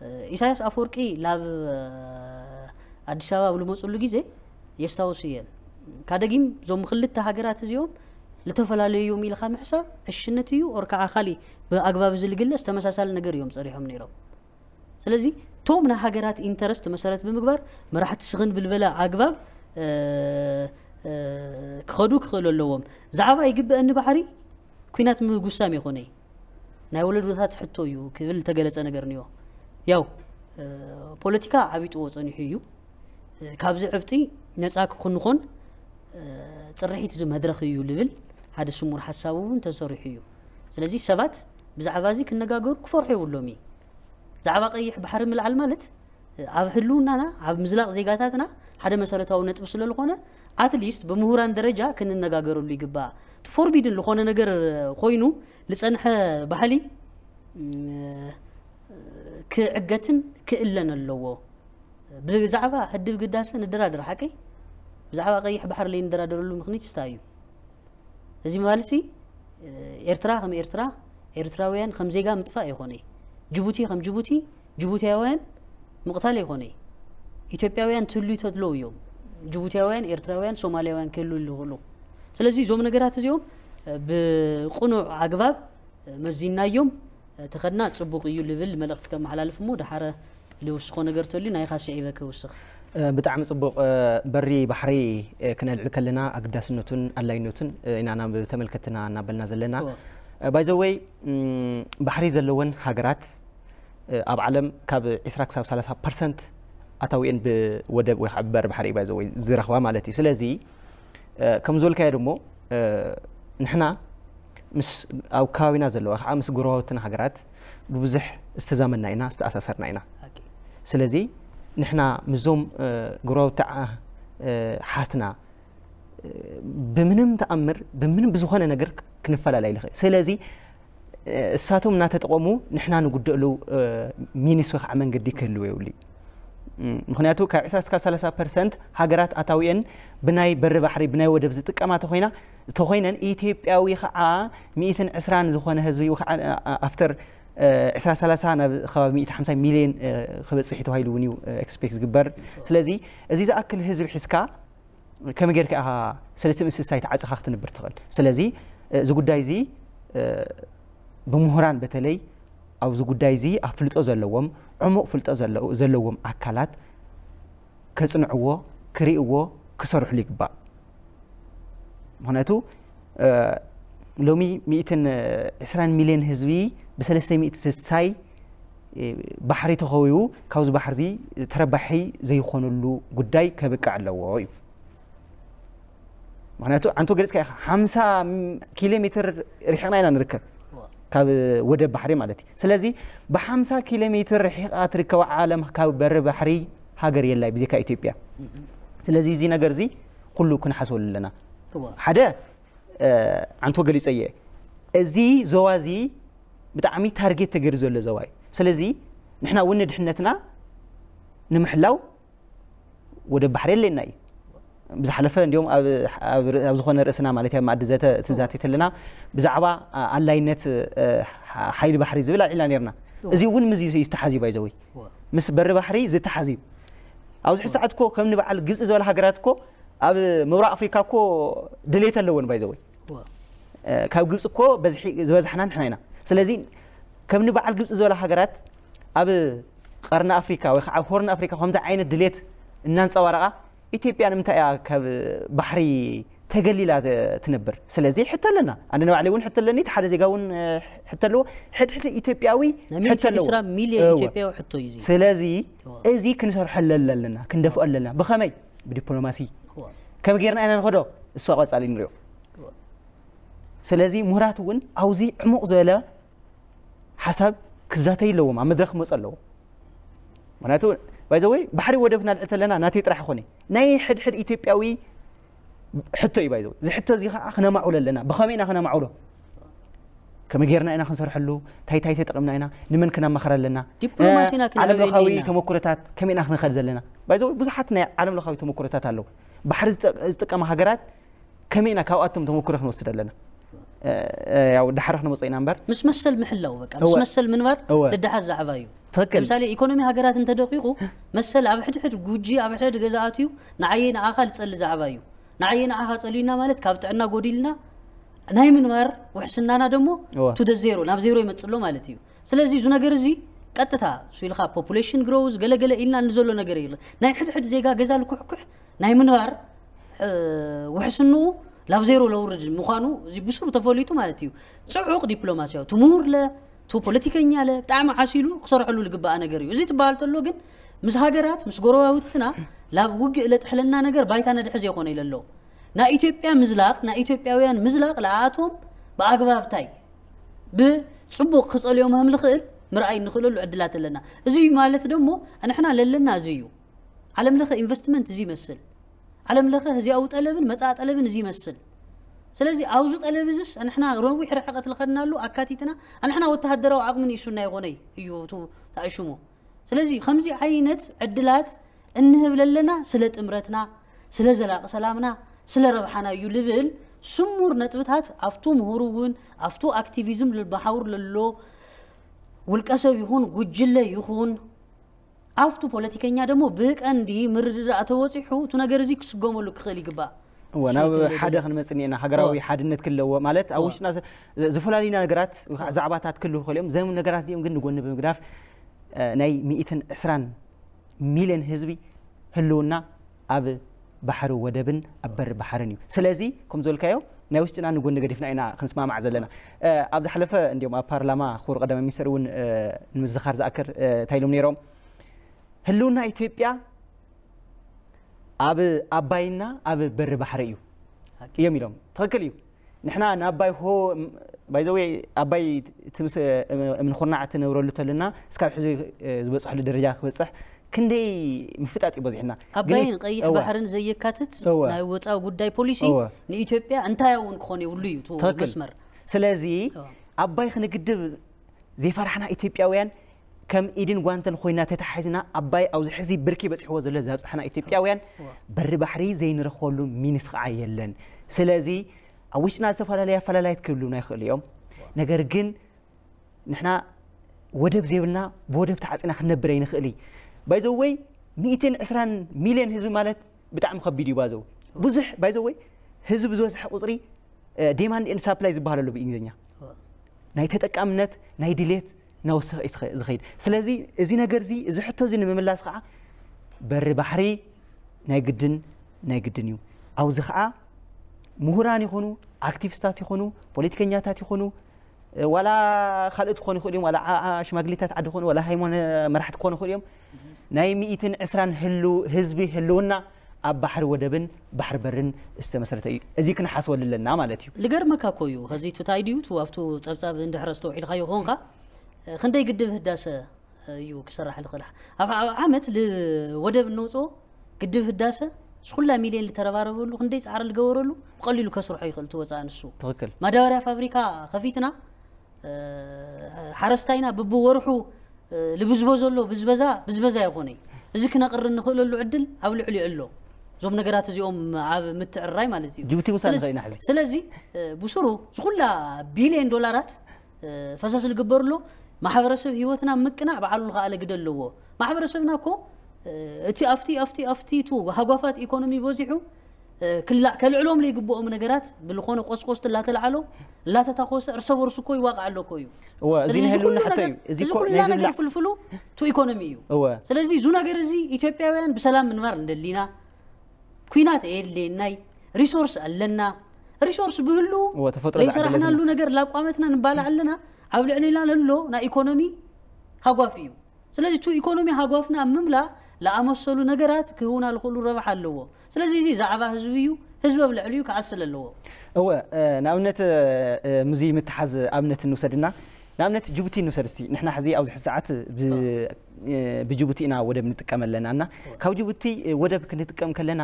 እ፣ ኢሳያስ ኣፈወርቂ ላብ፣ እ፣ ኣዲስ ኣበባ ኣብ ልመፅሉ ግዜ የስታውስ እየ። ካደጊም እዞም ክልተ ሃገራት እዚኦም ልተፈላለዩ እዮም ኢልካ ምሕሳብ ዕሽነት እዩ። ኦር ከዓ ካሊእ ብኣግባብ እዚ ልግለጽ ተመሳሳሊ ነገር እዮም ጸሪሖም ነይሮም። ስለዚ እቶም ናይ ሃገራት ኢንተረስት መሰረት ብምግባር መራሕቲ ስኽን ብልበለ ኣግባብ፣ እ፣ እ፣ ክኸዱ ክኽእሉ ኣለዎም። ዛዕባ ይግበአኒ ባሕሪ ኲናት ምጉሳም ይኾነይ ናይ ወለዶታት ሕቶ እዩ ክብል ዝተገለጸ ነገር እኒኦ። ያው፣ እ፣ ፖለቲካ ዓቢጥዎ ጸኒሑ እዩ። እ፣ ካብዚ ዕብጢ ነጻ ክንኾን፣ እ፣ ጽርሒት እዚ መድረኽ እዩ ልብል ሓደ ስሙር ሓሳብ እውን ተሰሪሑ እዩ። ስለዚ ሰባት ብዛዕባ እዚ ክነጋገሩ ክፈርሑ የብሎም እዩ። ዛዕባ ቀይሕ ባሕሪ ምልዓል ማለት፣ እ፣ ኣብ ህልውናና፣ ኣብ ምዝላቕ ዜጋታትና ሓደ መሰረታዊ ነጥቢ ስለ ዝኾነ፣ ኣትሊስት ብምሁራን ደረጃ ክንነጋገረሉ ይግባእ። እቲ ፎርቢድን ዝኾነ ነገር ኮይኑ ልጸንሐ ባህሊ ክዕገትን ክእለን ኣለዎ። ብዛዕባ ህድብ ግዳሰ ንደራደር ሓቀይ ብዛዕባ ቀይሕ ባሕሪ ለይ ንደራደረሉ ምኽኒት ስታይ እዩ። እዚ ምባልሲ ኤርትራ ከም ኤርትራ፣ ኤርትራውያን ከም ዜጋ ምጥፋእ ይኾነ፣ ጅቡቲ ከም ጅቡቲ፣ ጅቡቲያውያን ምቕታል ይኾነ፣ ኢትዮጵያውያን ትህሉ ተድለው እዮም። ጅቡቲያውያን፣ ኤርትራውያን፣ ሶማሊያውያን ክህሉ ይኽእሉ። ስለዚ እዞም ነገራት እዚኦም ብቕኑዕ ኣግባብ መዚናዮም ተኸድና ጽቡቕ እዩ ልብል መልእኽቲ ከመሓላልፍ እሞ ደሓረ ልውስኾ ነገር ተልዩ ናይ ኻስዕ ይበ ክውስኽ። ብጣዕሚ ጽቡቕ። በሪ ባሕሪ ክነልዕል ከለና ኣግዳስነቱን ኣላይነቱን ኢና ናብ ተመልከትና እናበልና ዘለና። ባይዘወይ ባሕሪ ዘለወን ሃገራት ኣብ ዓለም ካብ ዕስራ ክሳብ ሰላሳ ፐርሰንት ኣታዊአን ብወደብ ወይ ከዓ ብበሪ ባሕሪ ባይዘወይ ዝረኽባ ማለት እዩ። ስለዚ ከም ዝበልካዮ ደሞ ንሕና ምስ ኣብ ከባቢና ዘለዋ ከዓ ምስ ጎረባብትና ሃገራት ብብዙሕ ዝተዛመድና ኢና፣ ዝተኣሳሰርና ኢና። ስለዚ ንሕና ምስዞም ጎረባብቲ ሓትና ብምንም ተኣምር ብምንም ብዝኾነ ነገር ክንፈላለ ይልኽእል። ስለዚ እሳቶም እናተጠቐሙ ንሕና ንጉደሉ ሚኒስ ወይ ከዓ መንገዲ ክህልዎ የብሉ። ምክንያቱ ካብ ዕስራ እስካብ ሰላሳ ፐርሰንት ሃገራት ኣታዊአን ብናይ በሪ ባሕሪ ብናይ ወደብ ዝጥቀማ ተኮይና ተኮይነን ኢትዮጵያዊ ከዓ ሚእትን ዕስራን ዝኾነ ህዝቢ ኣፍተር ዕስራ ሰላሳ ናብ ከባቢ ሚእቲ ሓምሳ ሚሊዮን ክበፅሕ ተባሂሉ እውን እዩ ኤክስፔክት ዝግበር። ስለዚ እዚ ዝኣክል ህዝቢ ሒዝካ ከመይ ጌርካ ኢኻ ሰለስተ ሚእቲ ስሳይ ተዓፂኻ ክትንብር ትኽእል? ስለዚ እዚ ጉዳይ እዚ ብምሁራን በተለይ ኣብዚ ጉዳይ እዚ ኣፍልጦ ዘለዎም ዕሙቕ ፍልጦ ዘለዎም ኣካላት ከፅንዕዎ፣ ክርእይዎ፣ ክሰርሕሉ ይግባእ። ምክንያቱ ሎሚ ሚእትን ዕስራን ሚሊዮን ህዝቢ ብሰለስተ ሚእቲ ስሳይ ባሕሪ ተኸዊቡ ካብዚ ባሕሪ እዚ ተረባሒ ዘይኾነሉ ጉዳይ ከብቅዕ ኣለዎ እዩ። ምክንያቱ ኣንቶ ገሊፅካ ኢኻ ሓምሳ ኪሎ ሜትር ርሒቕና ኢና ንርከብ ካብ ወደብ ባሕሪ ማለት እዩ። ስለዚ ብሓምሳ ኪሎ ሜትር ርሒቓ ትርከብ ዓለም ካብ በሪ ባሕሪ ሃገር የላይ ብዜካ ኢትዮጵያ። ስለዚ እዚ ነገር እዚ ኩሉ ክንሓስበሉ ኣለና። ሓደ ኣንቶ ገሊፀ እየ እዚ ዞባ እዚ ብጣዕሚ ታርጌት ተገይሩ ዘሎ ዞባ እዩ። ስለዚ ንሕና እውን ንድሕነትና ንምሕላው ወደብ ባሕሪ የለና እዩ። ብዝሓለፈ እንዲም ኣብ ዝኾነ ርእስና ማለት ኣብ ማእዲ ዘተ ትዛተይ ተለና ብዛዕባ ኣላይነት ሓይሊ ባሕሪ ዝብል ኣልዒልና ነርና። እዚ እውን ምስ ዝተሓዝ እዩ ባይዘወይ ምስ በሪ ባሕሪ ዝተሓዝ እዩ። ኣብዚ ሕዚ ሰዓት እኮ ከም ንበዓል ግብፂ ዝበላ ሃገራት እኮ ኣብ ምብራቕ ኣፍሪካ እኮ ድሌት ኣለወን ባይዘወይ ካብ ግብፂ እኮ ዝበዛሕና ንሕና ኢና። ስለዚ ከም ንበዓል ግብፂ ዝበላ ሃገራት ኣብ ቀርኒ ኣፍሪካ ወይ ከዓ ኣብ ሆርን ኣፍሪካ ከምዚ ዓይነት ድሌት እናንፀባረቓ ኢትዮጵያ ንምንታይ እያ ካብ ባሕሪ ተገሊላ ትነብር? ስለዚ ሕቶ ኣለና። ኣነ ንባዕለይ እውን ሕቶ ኣለኒ፣ እቲ ሓደ ዜጋ እውን ሕቶ ኣለዎ። ሕድሕድ ኢትዮጵያዊ ናይ ሕቶ ኣለዎ። ሚእቲ ዕስራ ሚልዮን እወ። ኢትዮጵያዊ ሕቶ እዩ እዚ። ስለዚ እወ። እዚ ክንሰርሐሉ ኣለና፣ ክንደፍኦ ኣለና። ብኸመይ? ብዲፕሎማሲ። እወ። ከመይ ጌርና ኢና ንኸዶ? እሱ ቀጻሊ ንሪኦ። እወ። ስለዚ ምሁራት እውን ኣብዚ ዕሙቕ ዝበለ ሓሳብ ክዛተይ ኣለዎም፣ ኣብ መድረኽ ክመፁ ኣለዎም። ምክንያቱ ባይዘወይ ባሕሪ ወደብ ክናልዕል ተለና ናተይ ጥራሕ ይኮነ ናይ ሕድሕድ ኢትዮጵያዊ ሕቶ እዩ ባይዘወይ። እዚ ሕቶ እዚ ከዓ ክነማዕብሎ ኣለና። ብኸመይ ኢና ክነማዕብሎ? ከመይ ጌርና ኢና ክንሰርሐሉ? እንታይ እንታይ ተጠቂምና ኢና? ንመን ክናማኸር ኣለና? ዲፕሎማሲና እ፣ ዓለም ለኻዊ ክንዕበየኒ ኢና። ተመኩሮታት ከመይ ኢና ክንኸድ ዘለና? ባይዘወይ ብዙሓት ናይ ዓለም ለኻዊ ተመኩሮታት ኣለዉ። ባሕሪ ዝጠ-፣ ዝጥቀማ ሃገራት ከመይ ኢና ካብኣቶም ተመኩሮ ክንወስድ ኣለና? እ፣ እ፣ ያው ዳሕረ ክንመጾ ኢና እምበር። ምስ መሰል ምሕላው በቃ፣ ምስ እወ። መሰል ምንባር እወ። ደደሓት ዛዕባ እዩ። ትኽክል። ለምሳሌ ኢኮኖሚ ሃገራት እንተደቂቑ መሰል ኣብ ሕድሕድ ጉጂ ኣብ ሕድሕድ ገዛ ኣትዩ ንዓየ ንዓኻ ልጸሊ ዛዕባ እዩ። ንዓየ ንዓኻ ጸልዩና ማለት ካብ ጥዕና ጎዲልና ናይ ምንባር ውሕስናና ደሞ እወ። ቱ ደ ዜሮ፣ ናብ ዜሮ ይመጽእ ኣሎ ማለት እዩ። ስለዚ እዚ ነገር እዚ ቀጥታ እሱ ኢልካ ፖፑሌሽን ግሮውዝ ገለገለ ኢልና ንዘሎ ነገር የለ። ናይ ሕድሕድ ዜጋ ገዛ ልኩሕኩሕ ናይ ምንባር እ፣ ውሕስንኡ ላብ ዜሮ ለውርድ ምዃኑ እዚ ብስሩ ተፈሊጡ ማለት እዩ። ጽዑቕ ዲፕሎማሲያዊ፣ እቲ ምሁር ለ፣ እቲ ፖለቲከኛ ለ፣ ብጣዕሚ ዓሲሉ ክሰርሐሉ ልግባኣ ነገር እዩ። እዚ ትበሃል ተሎ ግን ምስ ሃገራት፣ ምስ ጎረባብትና ላብ ውግእ ለጥሕለና ነገር ባይታ ነድሕዝ የኾነ ኢለ ኣለዎ። ናይ ኢትዮጵያ ምዝላቕ፣ ናይ ኢትዮጵያውያን ምዝላቕ ለኣቶም ብኣግባብታይ ብጽቡቕ ክጸልዮም ከም ልኽእል ምርኣይ እንኽእለሉ ዕድላት ኣለና። እዚ ማለት ደሞ ንሕና ለለና እዚ እዩ። ዓለም ለኸ ኢንቨስትመንት እዚ ይመስል። ዓለም ለኸ ህዝያዊ ጠለብን መጻኢ ጠለብን እዚ ይመስል። ስለዚ ኣብዚ ጠለብ እዚስ ንሕና ረዊሕ ርሕቀት ልኸድናሉ ኣካቲትና ንሕና ወተሃደራዊ ዓቕሚ ንእሱና ይኾነይ እዩ እቲ ተኣሽሙ። ስለዚ ከምዚ ዓይነት ዕድላት እንህብ ለለና ስለ ጥምረትና፣ ስለ ዘላቂ ሰላምና፣ ስለ ረብሓና እዩ ልብል ስሙር ነጥብታት ኣብቱ ምሁር እውን ኣብቱ ኣክቲቪዝም ልበሓውር ለሎ ውልቀ ሰብ ይኹን ጉጅለ ይኹን ኣብቱ ፖለቲከኛ ደሞ ብቀንዲ ምርድዳእ ተወፂሑ እቲ ነገር እዚ ክስገመሉ ክኽእል ይግባእ። እወ፣ እሱ ናብ ይክእል ሓደ ይብል። ክንመጽእ እኒኤና፣ ሃገራዊ እወ። ሓድነት ክለዎ ማለት ኣብ እወ። ውሽጥና ዘ-፣ ዘፈላለዩና ነገራት ወይ ከዓ ዛዕባታት ክህልው ይኽእሉ እዮም። እዞም ነገራት እዚኦም ግን ንጎኒ ብምግዳፍ፣ እ፣ ናይ ሚእትን ዕስራን ሚልዮን ህዝቢ ህልውና ኣብ ባሕሪ ወደብን ኣብ በሪ ባሕርን እዩ። ስለዚ ከም ዝበልካዮ ናይ ውሽጥና ንጎኒ ገዲፍና ኢና ክንስማማዕ ዘለና። እ፣ ኣብ ዝሓለፈ እንዲኦም ኣብ ፓርላማ ክቡር ቀዳማይ ሚኒስትር እውን፣ እ፣ ንምዝኻር ዝኣክል፣ እ፣ እንታይ ኢሎም ነይሮም? ህልውና ኢትዮጵያ ኣብ ኣባይና ኣብ በሪ ባሕሪ እዩ እዮም ኢሎም። ትኽክል እዩ። ንሕና ንኣባይ ሆ ባይዘወይ ኣባይ ትምስ እምንኹርናዕ ትነብረሉ ተለና እስካብ ሕዚ፣ እ፣ ዝበፅሕሉ ደረጃ ክበፅሕ ክንደይ ምፍጣጥ እዩ በዚሕና። ኣባይን ግን ቀይሕ እወ። ባሕርን ዘየካትት እወ። ናይ ወፃኢ ጉዳይ ፖሊሲ እወ። ንኢትዮጵያ እንታይ እውን ክኾን የብሉ እዩ እቲ ትኽክል። መስመር። ስለዚ እወ። ኣባይ ክንግድብ ዘይፈራሕና ኢትዮጵያውያን ከም ኢድን ጓንተን ኮይና ተታሒዝና ኣባይ ኣብዚ ሕዚ ብርኪ በፂሕዎ ዘሎ ዘብፅሓና ኢትዮጵያውያን እወ። በሪ ባሕሪ ዘይንረኽበሉ ሚንስ ከዓ የለን። ስለዚ ኣብ ውሽጥና ዝተፈላለዩ ኣፈላላያት ክህልውና ይኽእሉ እዮም። ነገር ግን ንሕና ወደብ ዘይብልና ብወደብ ተዓፂና ክንነብር ኣይንኽእል እዩ። ባይዘወይ ሚእትን ዕስራን ሚልዮን ህዝቢ ማለት ብጣዕሚ ከቢድ እዩ። ባዘው ብዙሕ ባይዘወይ ህዝቢ ዝበዝሐ ቁፅሪ ዴማንድ ኤንድ ሳፕላይ ዝበሃል ኣሎ ብእንግሊዝኛ። ናይ ተጠቃምነት ናይ ድሌት እናወሰኸ እዩ ዝኸ-፣ ዝኸይድ። ስለዚ እዚ ነገር እዚ፣ እዚ ሕቶ እዚ ንምምላስ ከዓ በሪ ባሕሪ ናይ ግድን፣ ናይ ግድን እዩ። ኣብዚ ከዓ ምሁራን ይኹኑ፣ ኣክቲቪስታት ይኹኑ፣ ፖለቲከኛታት ይኹኑ፣ እ፣ ዋላ ካልኦት ክኾኑ ይኽእሉ እዮም፣ ዋላ ዓ-፣ ዓ-፣ ሽማግሌታት ዓዲ ክኾኑ፣ ዋላ ሃይማኖት መራሕቲ ክኾኑ ይኽእሉ እዮም። ናይ ሚእትን ዕስራን ህሉ-፣ ህዝቢ ህልውና ኣብ ባሕሪ ወደብን ባሕሪ በርን ዝተመስረተ እዩ። እዚ ክንሓስበሉ ኣለና ማለት እዩ። ልገርመካ እኮ እዩ፣ ከዚ እቲ ታይ ድዩ፣ እቲ ኣብቱ ጸብጻብ እንድሕር ኣስተውዒልካዮ ኾንካ፣ እ፣ ክንደይ ግድብ ህዳሰ እዩ ክሰራሕ ዝኽእል? ኣብ፣ ኣብ ዓመት ል-፣ ወደብ እንወፅኦ ግድብ ህዳሰ፣ እዚ ኩላ ሚልዮን ዝተረባረበሉ፣ ክንደይ ጻዕሪ ዝገበረሉ፣ ብቐሊሉ ከስርሖ ይኽእል እቲ ወፃኢ ንሱ። ትኽክል። ማዳበርያ ፋብሪካ ከፊትና፣ እ፣ ሓረስታይና ብብወርሑ፣ እ፣ ልብዝቦ ዘሎ ብዝበዛ፣ ብዝበዛ ይኾነ። እዚ ክነቕሪ እንኽእለሉ ዕድል ኣብ ልዕሊኡ ኣሎ። እዞም ነገራት እዚኦም ኣብ ምትዕርራይ ማለት እዩ። ጅቡቲ ምሳሌ ስለዚ፣ ንኸይና ሕዚ። ስለዚ፣ እ፣ ብስሩ ዝኹላ ቢልዮን ዶላራት፣ እ፣ ፈሰስ ዝግበርሎ ማሕበረሰብ ህይወትና ምቅናዕ ባዕሉ ዝኸኣለ ግደ ኣለዎ። ማሕበረሰብና እኮ፣ እ፣ እቲ ኣብቲ፣ ኣብቲ፣ ኣብቲ እቱ ሃጓፋት ኢኮኖሚ በዚሑ፣ እ፣ ክላ-፣ ከልዕሎም ዘይግብኦም ነገራት ብልኾነ ቆስቆስቲ እናተላዕሎ፣ እናተታኮሰ፣ እርሰ በርሱ እኮ ይዋቃዕ ኣሎ እኮ እዩ። እወ፣ እዚ ስለዚ ናይ እዚ ህልውና ኩሉ ሕቶ ነገር፣ እዩ። እዚ እዚ እኮ ኩላ ናይ ነገር ዝብላዕ ፍልፍሉ እቱ ኢኮኖሚ እዩ። እወ። ስለዚ እዚ ነገር እዚ ኢትዮጵያውያን ብሰላም ምንባር እንደሊና፣ ኲናት የድልየናይ፣ ሪሶርስ ኣለና። ሪሶርስ ብህሉ እወ፣ ተፈጥሮ ዘይሰራሕናሉ ዝዓደለትና። ነገር ላቋመትና ንባላዕ ኣለና። ኣብ ልዕሊና ለሎ ናይ ኢኮኖሚ ሃጓፍ እዩ። ስለዚ እቲ ኢኮኖሚ ሃጓፍና ኣብ ምምላእ ለኣመሰሉ ነገራት ክህቡና ዝኽእሉ ረብሓ ኣለዎ። ስለዚ እዚ ዛዕባ ህዝቢ እዩ። ህዝቢ ኣብ ልዕሊኡ ክዓስል ኣለዎ። እወ፣ እ፣ ንኣብነት፣ እ፣ እ፣ ምዚ ምትሓዝ ኣብነት እንውሰድና። ንኣብነት ጅቡቲ እንውሰድ እስቲ። ንሕና ሕዚ ኣብዚ ሕዚ ሰዓት ብ-፣ እ፣ ብጅቡቲ ኢና ወደብ ንጥቀም ኣለና እና ካብ ጅቡቲ፣ እ፣ ወደብ ክንጥቀም ከለና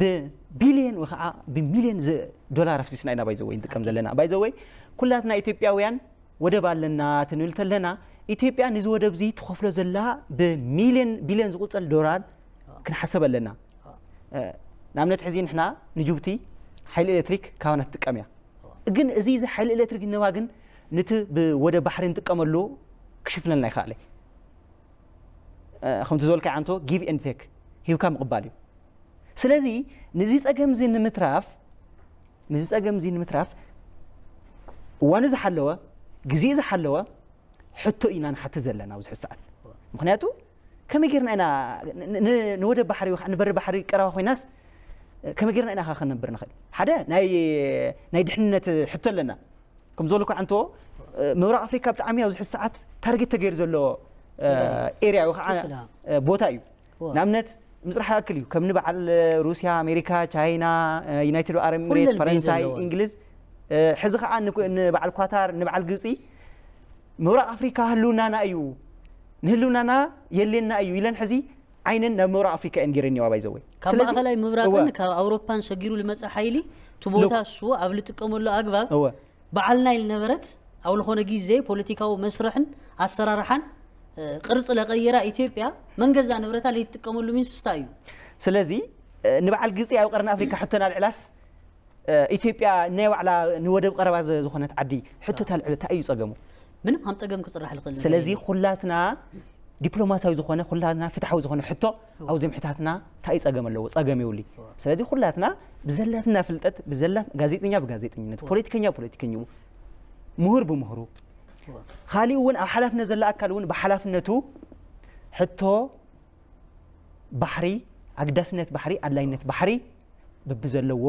ብቢልዮን ወይ ከዓ ብሚልዮን ዝ-፣ ዶላር ኣፍሲስና ኢና ባይዘወይ ንጥቀም ዘለና። ባይዘወይ ኩላትና ኢትዮጵያውያን ወደብ ኣለና ትንብል ተለና፣ ኢትዮጵያ ነዚ ወደብ እዚ ትኸፍሎ ዘላ ብሚልዮን፣ ቢልዮን ዝቑጸር ዶላር ክንሓሰብ ኣለና። እ፣ ንኣብነት ሕዚ ንሕና ንጅቡቲ ሓይሊ ኤሌክትሪክ ካባና ትጥቀም እያ። ግን እዚ፣ እዚ ሓይሊ ኤሌክትሪክ ንህባ ግን ነቲ ብወደብ ባሕሪ ንጥቀመሉ ክሽፍነልና ይኸኣለ። እ፣ ከምቲ ዝበልካዮ ዓንቶ፣ ጊቭ ኤንድ ቴክ፣ ሂብካ ምቕባል እዩ። ስለዚ ነዚ ጸገም እዚ ንምትራፍ፣ ነዚ ጸገም እዚ ንምትራፍ እዋኑ ዝሓለወ፣ ግዜኡ ዝሓለወ ሕቶ ኢና ንሓትት ዘለና ኣብዚ ሕዚ ሰዓት። ምኽንያቱ ከመይ ጌርና ኢና ን-፣ ን-፣ ንወደብ ባሕሪ ወይ ከዓ ንበሪ ባሕሪ ቀረባ ኮይናስ ከመይ ጌርና ኢና ከ ከነብር ንኽእል? ሓደ ናይ፣ ናይ ድሕንነት ሕቶ ኣለና። ከም ዝበልኩ ዓንቶ፣ ምብራቕ ኣፍሪካ ብጣዕሚ ኣብዚ ሕዚ ሰዓት ታርጌት ተገይሩ ዘሎ፣ እ፣ ኤርያ እዩ። ኤርያ ወይ ከዓ፣ ትክክል፣ ኣዎ። እ፣ ቦታ እዩ። እዎ። ንኣብነት ምፅራሕ ይኣክል እዩ። ከም ንበዓል ሩስያ፣ ኣሜሪካ፣ ቻይና፣ እ፣ ዩናይትድ ኣረብ ኤሚሬት፣ ኩለን ቤዝ ፈረንሳይ፣ ዘለወን። እንግሊዝ፣ እ፣ ሕዚ ከዓ ንኩ-፣ ንበዓል ኳታር፣ ንበዓል ግብፂ ምብራቕ ኣፍሪካ ህልውናና እዩ፣ ንህልውናና የልየና እዩ ኢለን ሕዚ ዓይነን ናብ ምብራቕ ኣፍሪካ እየን ገይረን እኒዋ ባይዘወይ። ካብ ማእኸላይ ምብራቕን ካብ ኣውሮፓን ሰጊሩ ልመፀ ሓይሊ እቲ ቦታ እሱ ኣብ ልጥቀመሉ ኣግባብ እወ በዓልና ኢል ነበረት ኣብ ዝኾነ ግዜ ፖለቲካዊ መስርሕን ኣሰራርሓን እ፣ ቅርፂ ለቀየራ ኢትዮጵያ መንገዛ ንብረታ ለይትጥቀመሉ ሚንስ እንታይ እዩ? ስለዚ እ፣ ንበዓል ግብፂ ኣብ ቀርኒ ኣፍሪካ ሕቶና ልዕላስ እ፣ ኢትዮጵያ ናይ ባዕላ ንወደብ ቀረባ ዘ- ዝኾነት ዓዲ ሕቶታ ልዕል እንታይ እዩ ፀገሙ? ምንም ከም ፀገም ክፅራሕ ልኽእል ነገር ስለዚ የለን። ኩላትና ዲፕሎማሲያዊ ዝኾነ ኩላትና ፍትሓዊ ዝኾነ ሕቶ ኣብዚ ምሕታትና እንታይ እዩ ፀገም ኣለዎ? ፀገም የብሉይ። ስለዚ ኩላትና ብዘላትና ፍልጠት ብዘላት ጋዜጠኛ ብጋዜጠኝነቱ ፖለቲከኛ ብፖለቲከኝኡ ምሁር ብምሁሩ ካሊኡ እውን ኣብ ሓላፍነት ዘሎ ኣካል እውን ብሓላፍነቱ ሕቶ ባሕሪ ኣግዳስነት ባሕሪ ኣድላይነት ባሕሪ ብብዘለዎ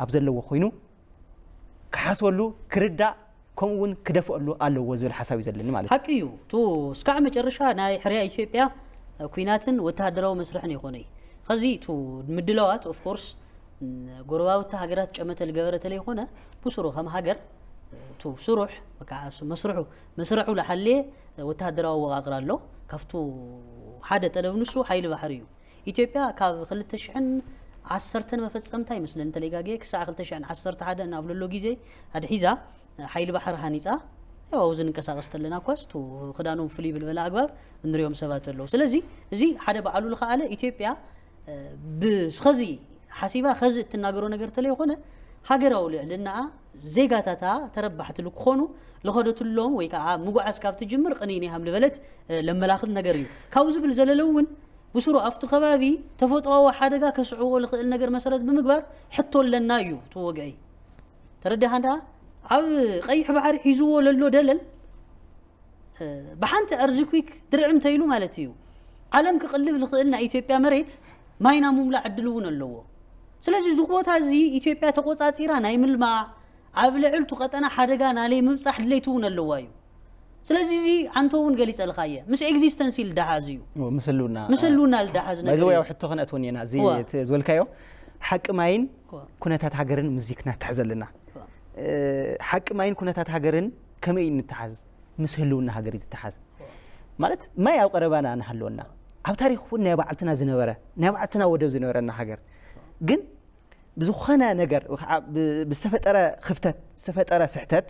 ኣብ ዘለዎ ኮይኑ ክሓስበሉ ክርዳእ ከምኡ እውን ክደፍአሉ ኣለዎ ዝብል ሓሳብ እዩ ዘለኒ ማለት እዩ። ሓቂ እዩ። ቱ እስካዕ መጨረሻ ናይ ሕርያ ኢትዮጵያ ኩናትን ወተሃደራዊ መስርሕን ይኾነ እዩ። ከዚ ቱ ምድላዋት ኦፍ ኮርስ ጎረባብቲ ሃገራት ጨመተ ልገበረ ተለይኮነ ብስሩ ከም ሃገር ቱ ስሩሕ በቃ እሱ መስርሑ መስርሑ ለሓሌ ወተሃደራዊ ኣወቃቅራ ኣሎ። ካብቱ ሓደ ጠለብ ንሱ ሓይሊ ባሕሪ እዩ። ኢትዮጵያ ካብ ክልተ ሽሕን ዓሰርተን መፈጸምታ ይመስለኒ ተለይጋጌ ክሳዕ ክልተ ሽሕን ዓሰርተ ሓደን ኣብ ለሎ ግዜ ኣድሒዛ ሓይሊ ባሕሪ ሃኒጻ ያው ኣብዚ ንንቀሳቀስ ተለና እኳስ ቱ ክዳኖም ፍልይ ብልበለ ኣግባብ እንሪኦም ሰባት ኣለዉ። ስለዚ እዚ ሓደ ባዕሉ ዝኸኣለ ኢትዮጵያ እ፣ ብኸዚ ሓሲባ ከዚ እትናገሮ ነገር ተለይኮነ ሃገራዊ ልዕልናኣ ዜጋታታ ተረባሕቲ ልክኾኑ ልኸደትሎም ወይ ከዓ ምጉዓዝ ካብ ትጅምር ቅንይን ሃም ልበለት እ፣ ለመላኽት ነገር እዩ። ካብኡ ዝብል ዘለለ እውን ብስሩ ኣብቲ ከባቢ ተፈጥሮዊ ሓደጋ ከስዕዎ ልኽእል ነገር መሰረት ብምግባር ሕቶ ኣለና እዩ እቲ ወግአይ። ተረዲኻ እንዳ ኣብ ቀይሕ ባሕሪ ሒዝዎ ለሎ ደለል እ፣ ብሓንቲ ኣርዚኩዊክ ድርዕም ተይሉ ማለት እዩ። ዓለም ክቕልብ ልኽእል ናይ ኢትዮጵያ መሬት ማይና ምምላእ ዕድል እውን ኣለዎ። ስለዚ እዚ ቦታ እዚ ኢትዮጵያ ተቆፃፂራ ናይ ምልማዕ ኣብ ልዕልቱ ቀጠና ሓደጋ ናለይ ምብፃሕ ድሌት እውን ኣለዋ እዩ። ስለዚ እዚ ዓንቶ እውን ገሊፀልካ እየ ምስ ኤግዚስተንስ ልዳሓዝ እዩ። እዎ፣ ምስ ህልውና ምስ ህልውና ልዳሓዝ ነገር ባይዘወይ እዩ። ኣብ ሕቶ ክነእትወኒ ኢና እዚ እዋ። እቲ ዝበልካዮ ሓቂ ማይን እዋ። ኩነታት ሃገርን ምዚክና ትሕዘልና። እ፣ ሓቂ ማይን ኩነታት ሃገርን ከመይ እዩ ንተሓዝ? ምስ ህልውና ሃገር እዩ ዝተሓዝ። ማለት ማይ ኣብ ቀረባና እናሃለወና ኣብ ታሪክ እውን ናይ ባዕልትና ዝነበረ ናይ ባዕልትና ወደብ ዝነበረና ሃገር ግን ብዝኾነ ነገር ወይ ከዓ ብ- ብዝተፈጠረ ክፍተት ዝተፈጠረ ስሕተት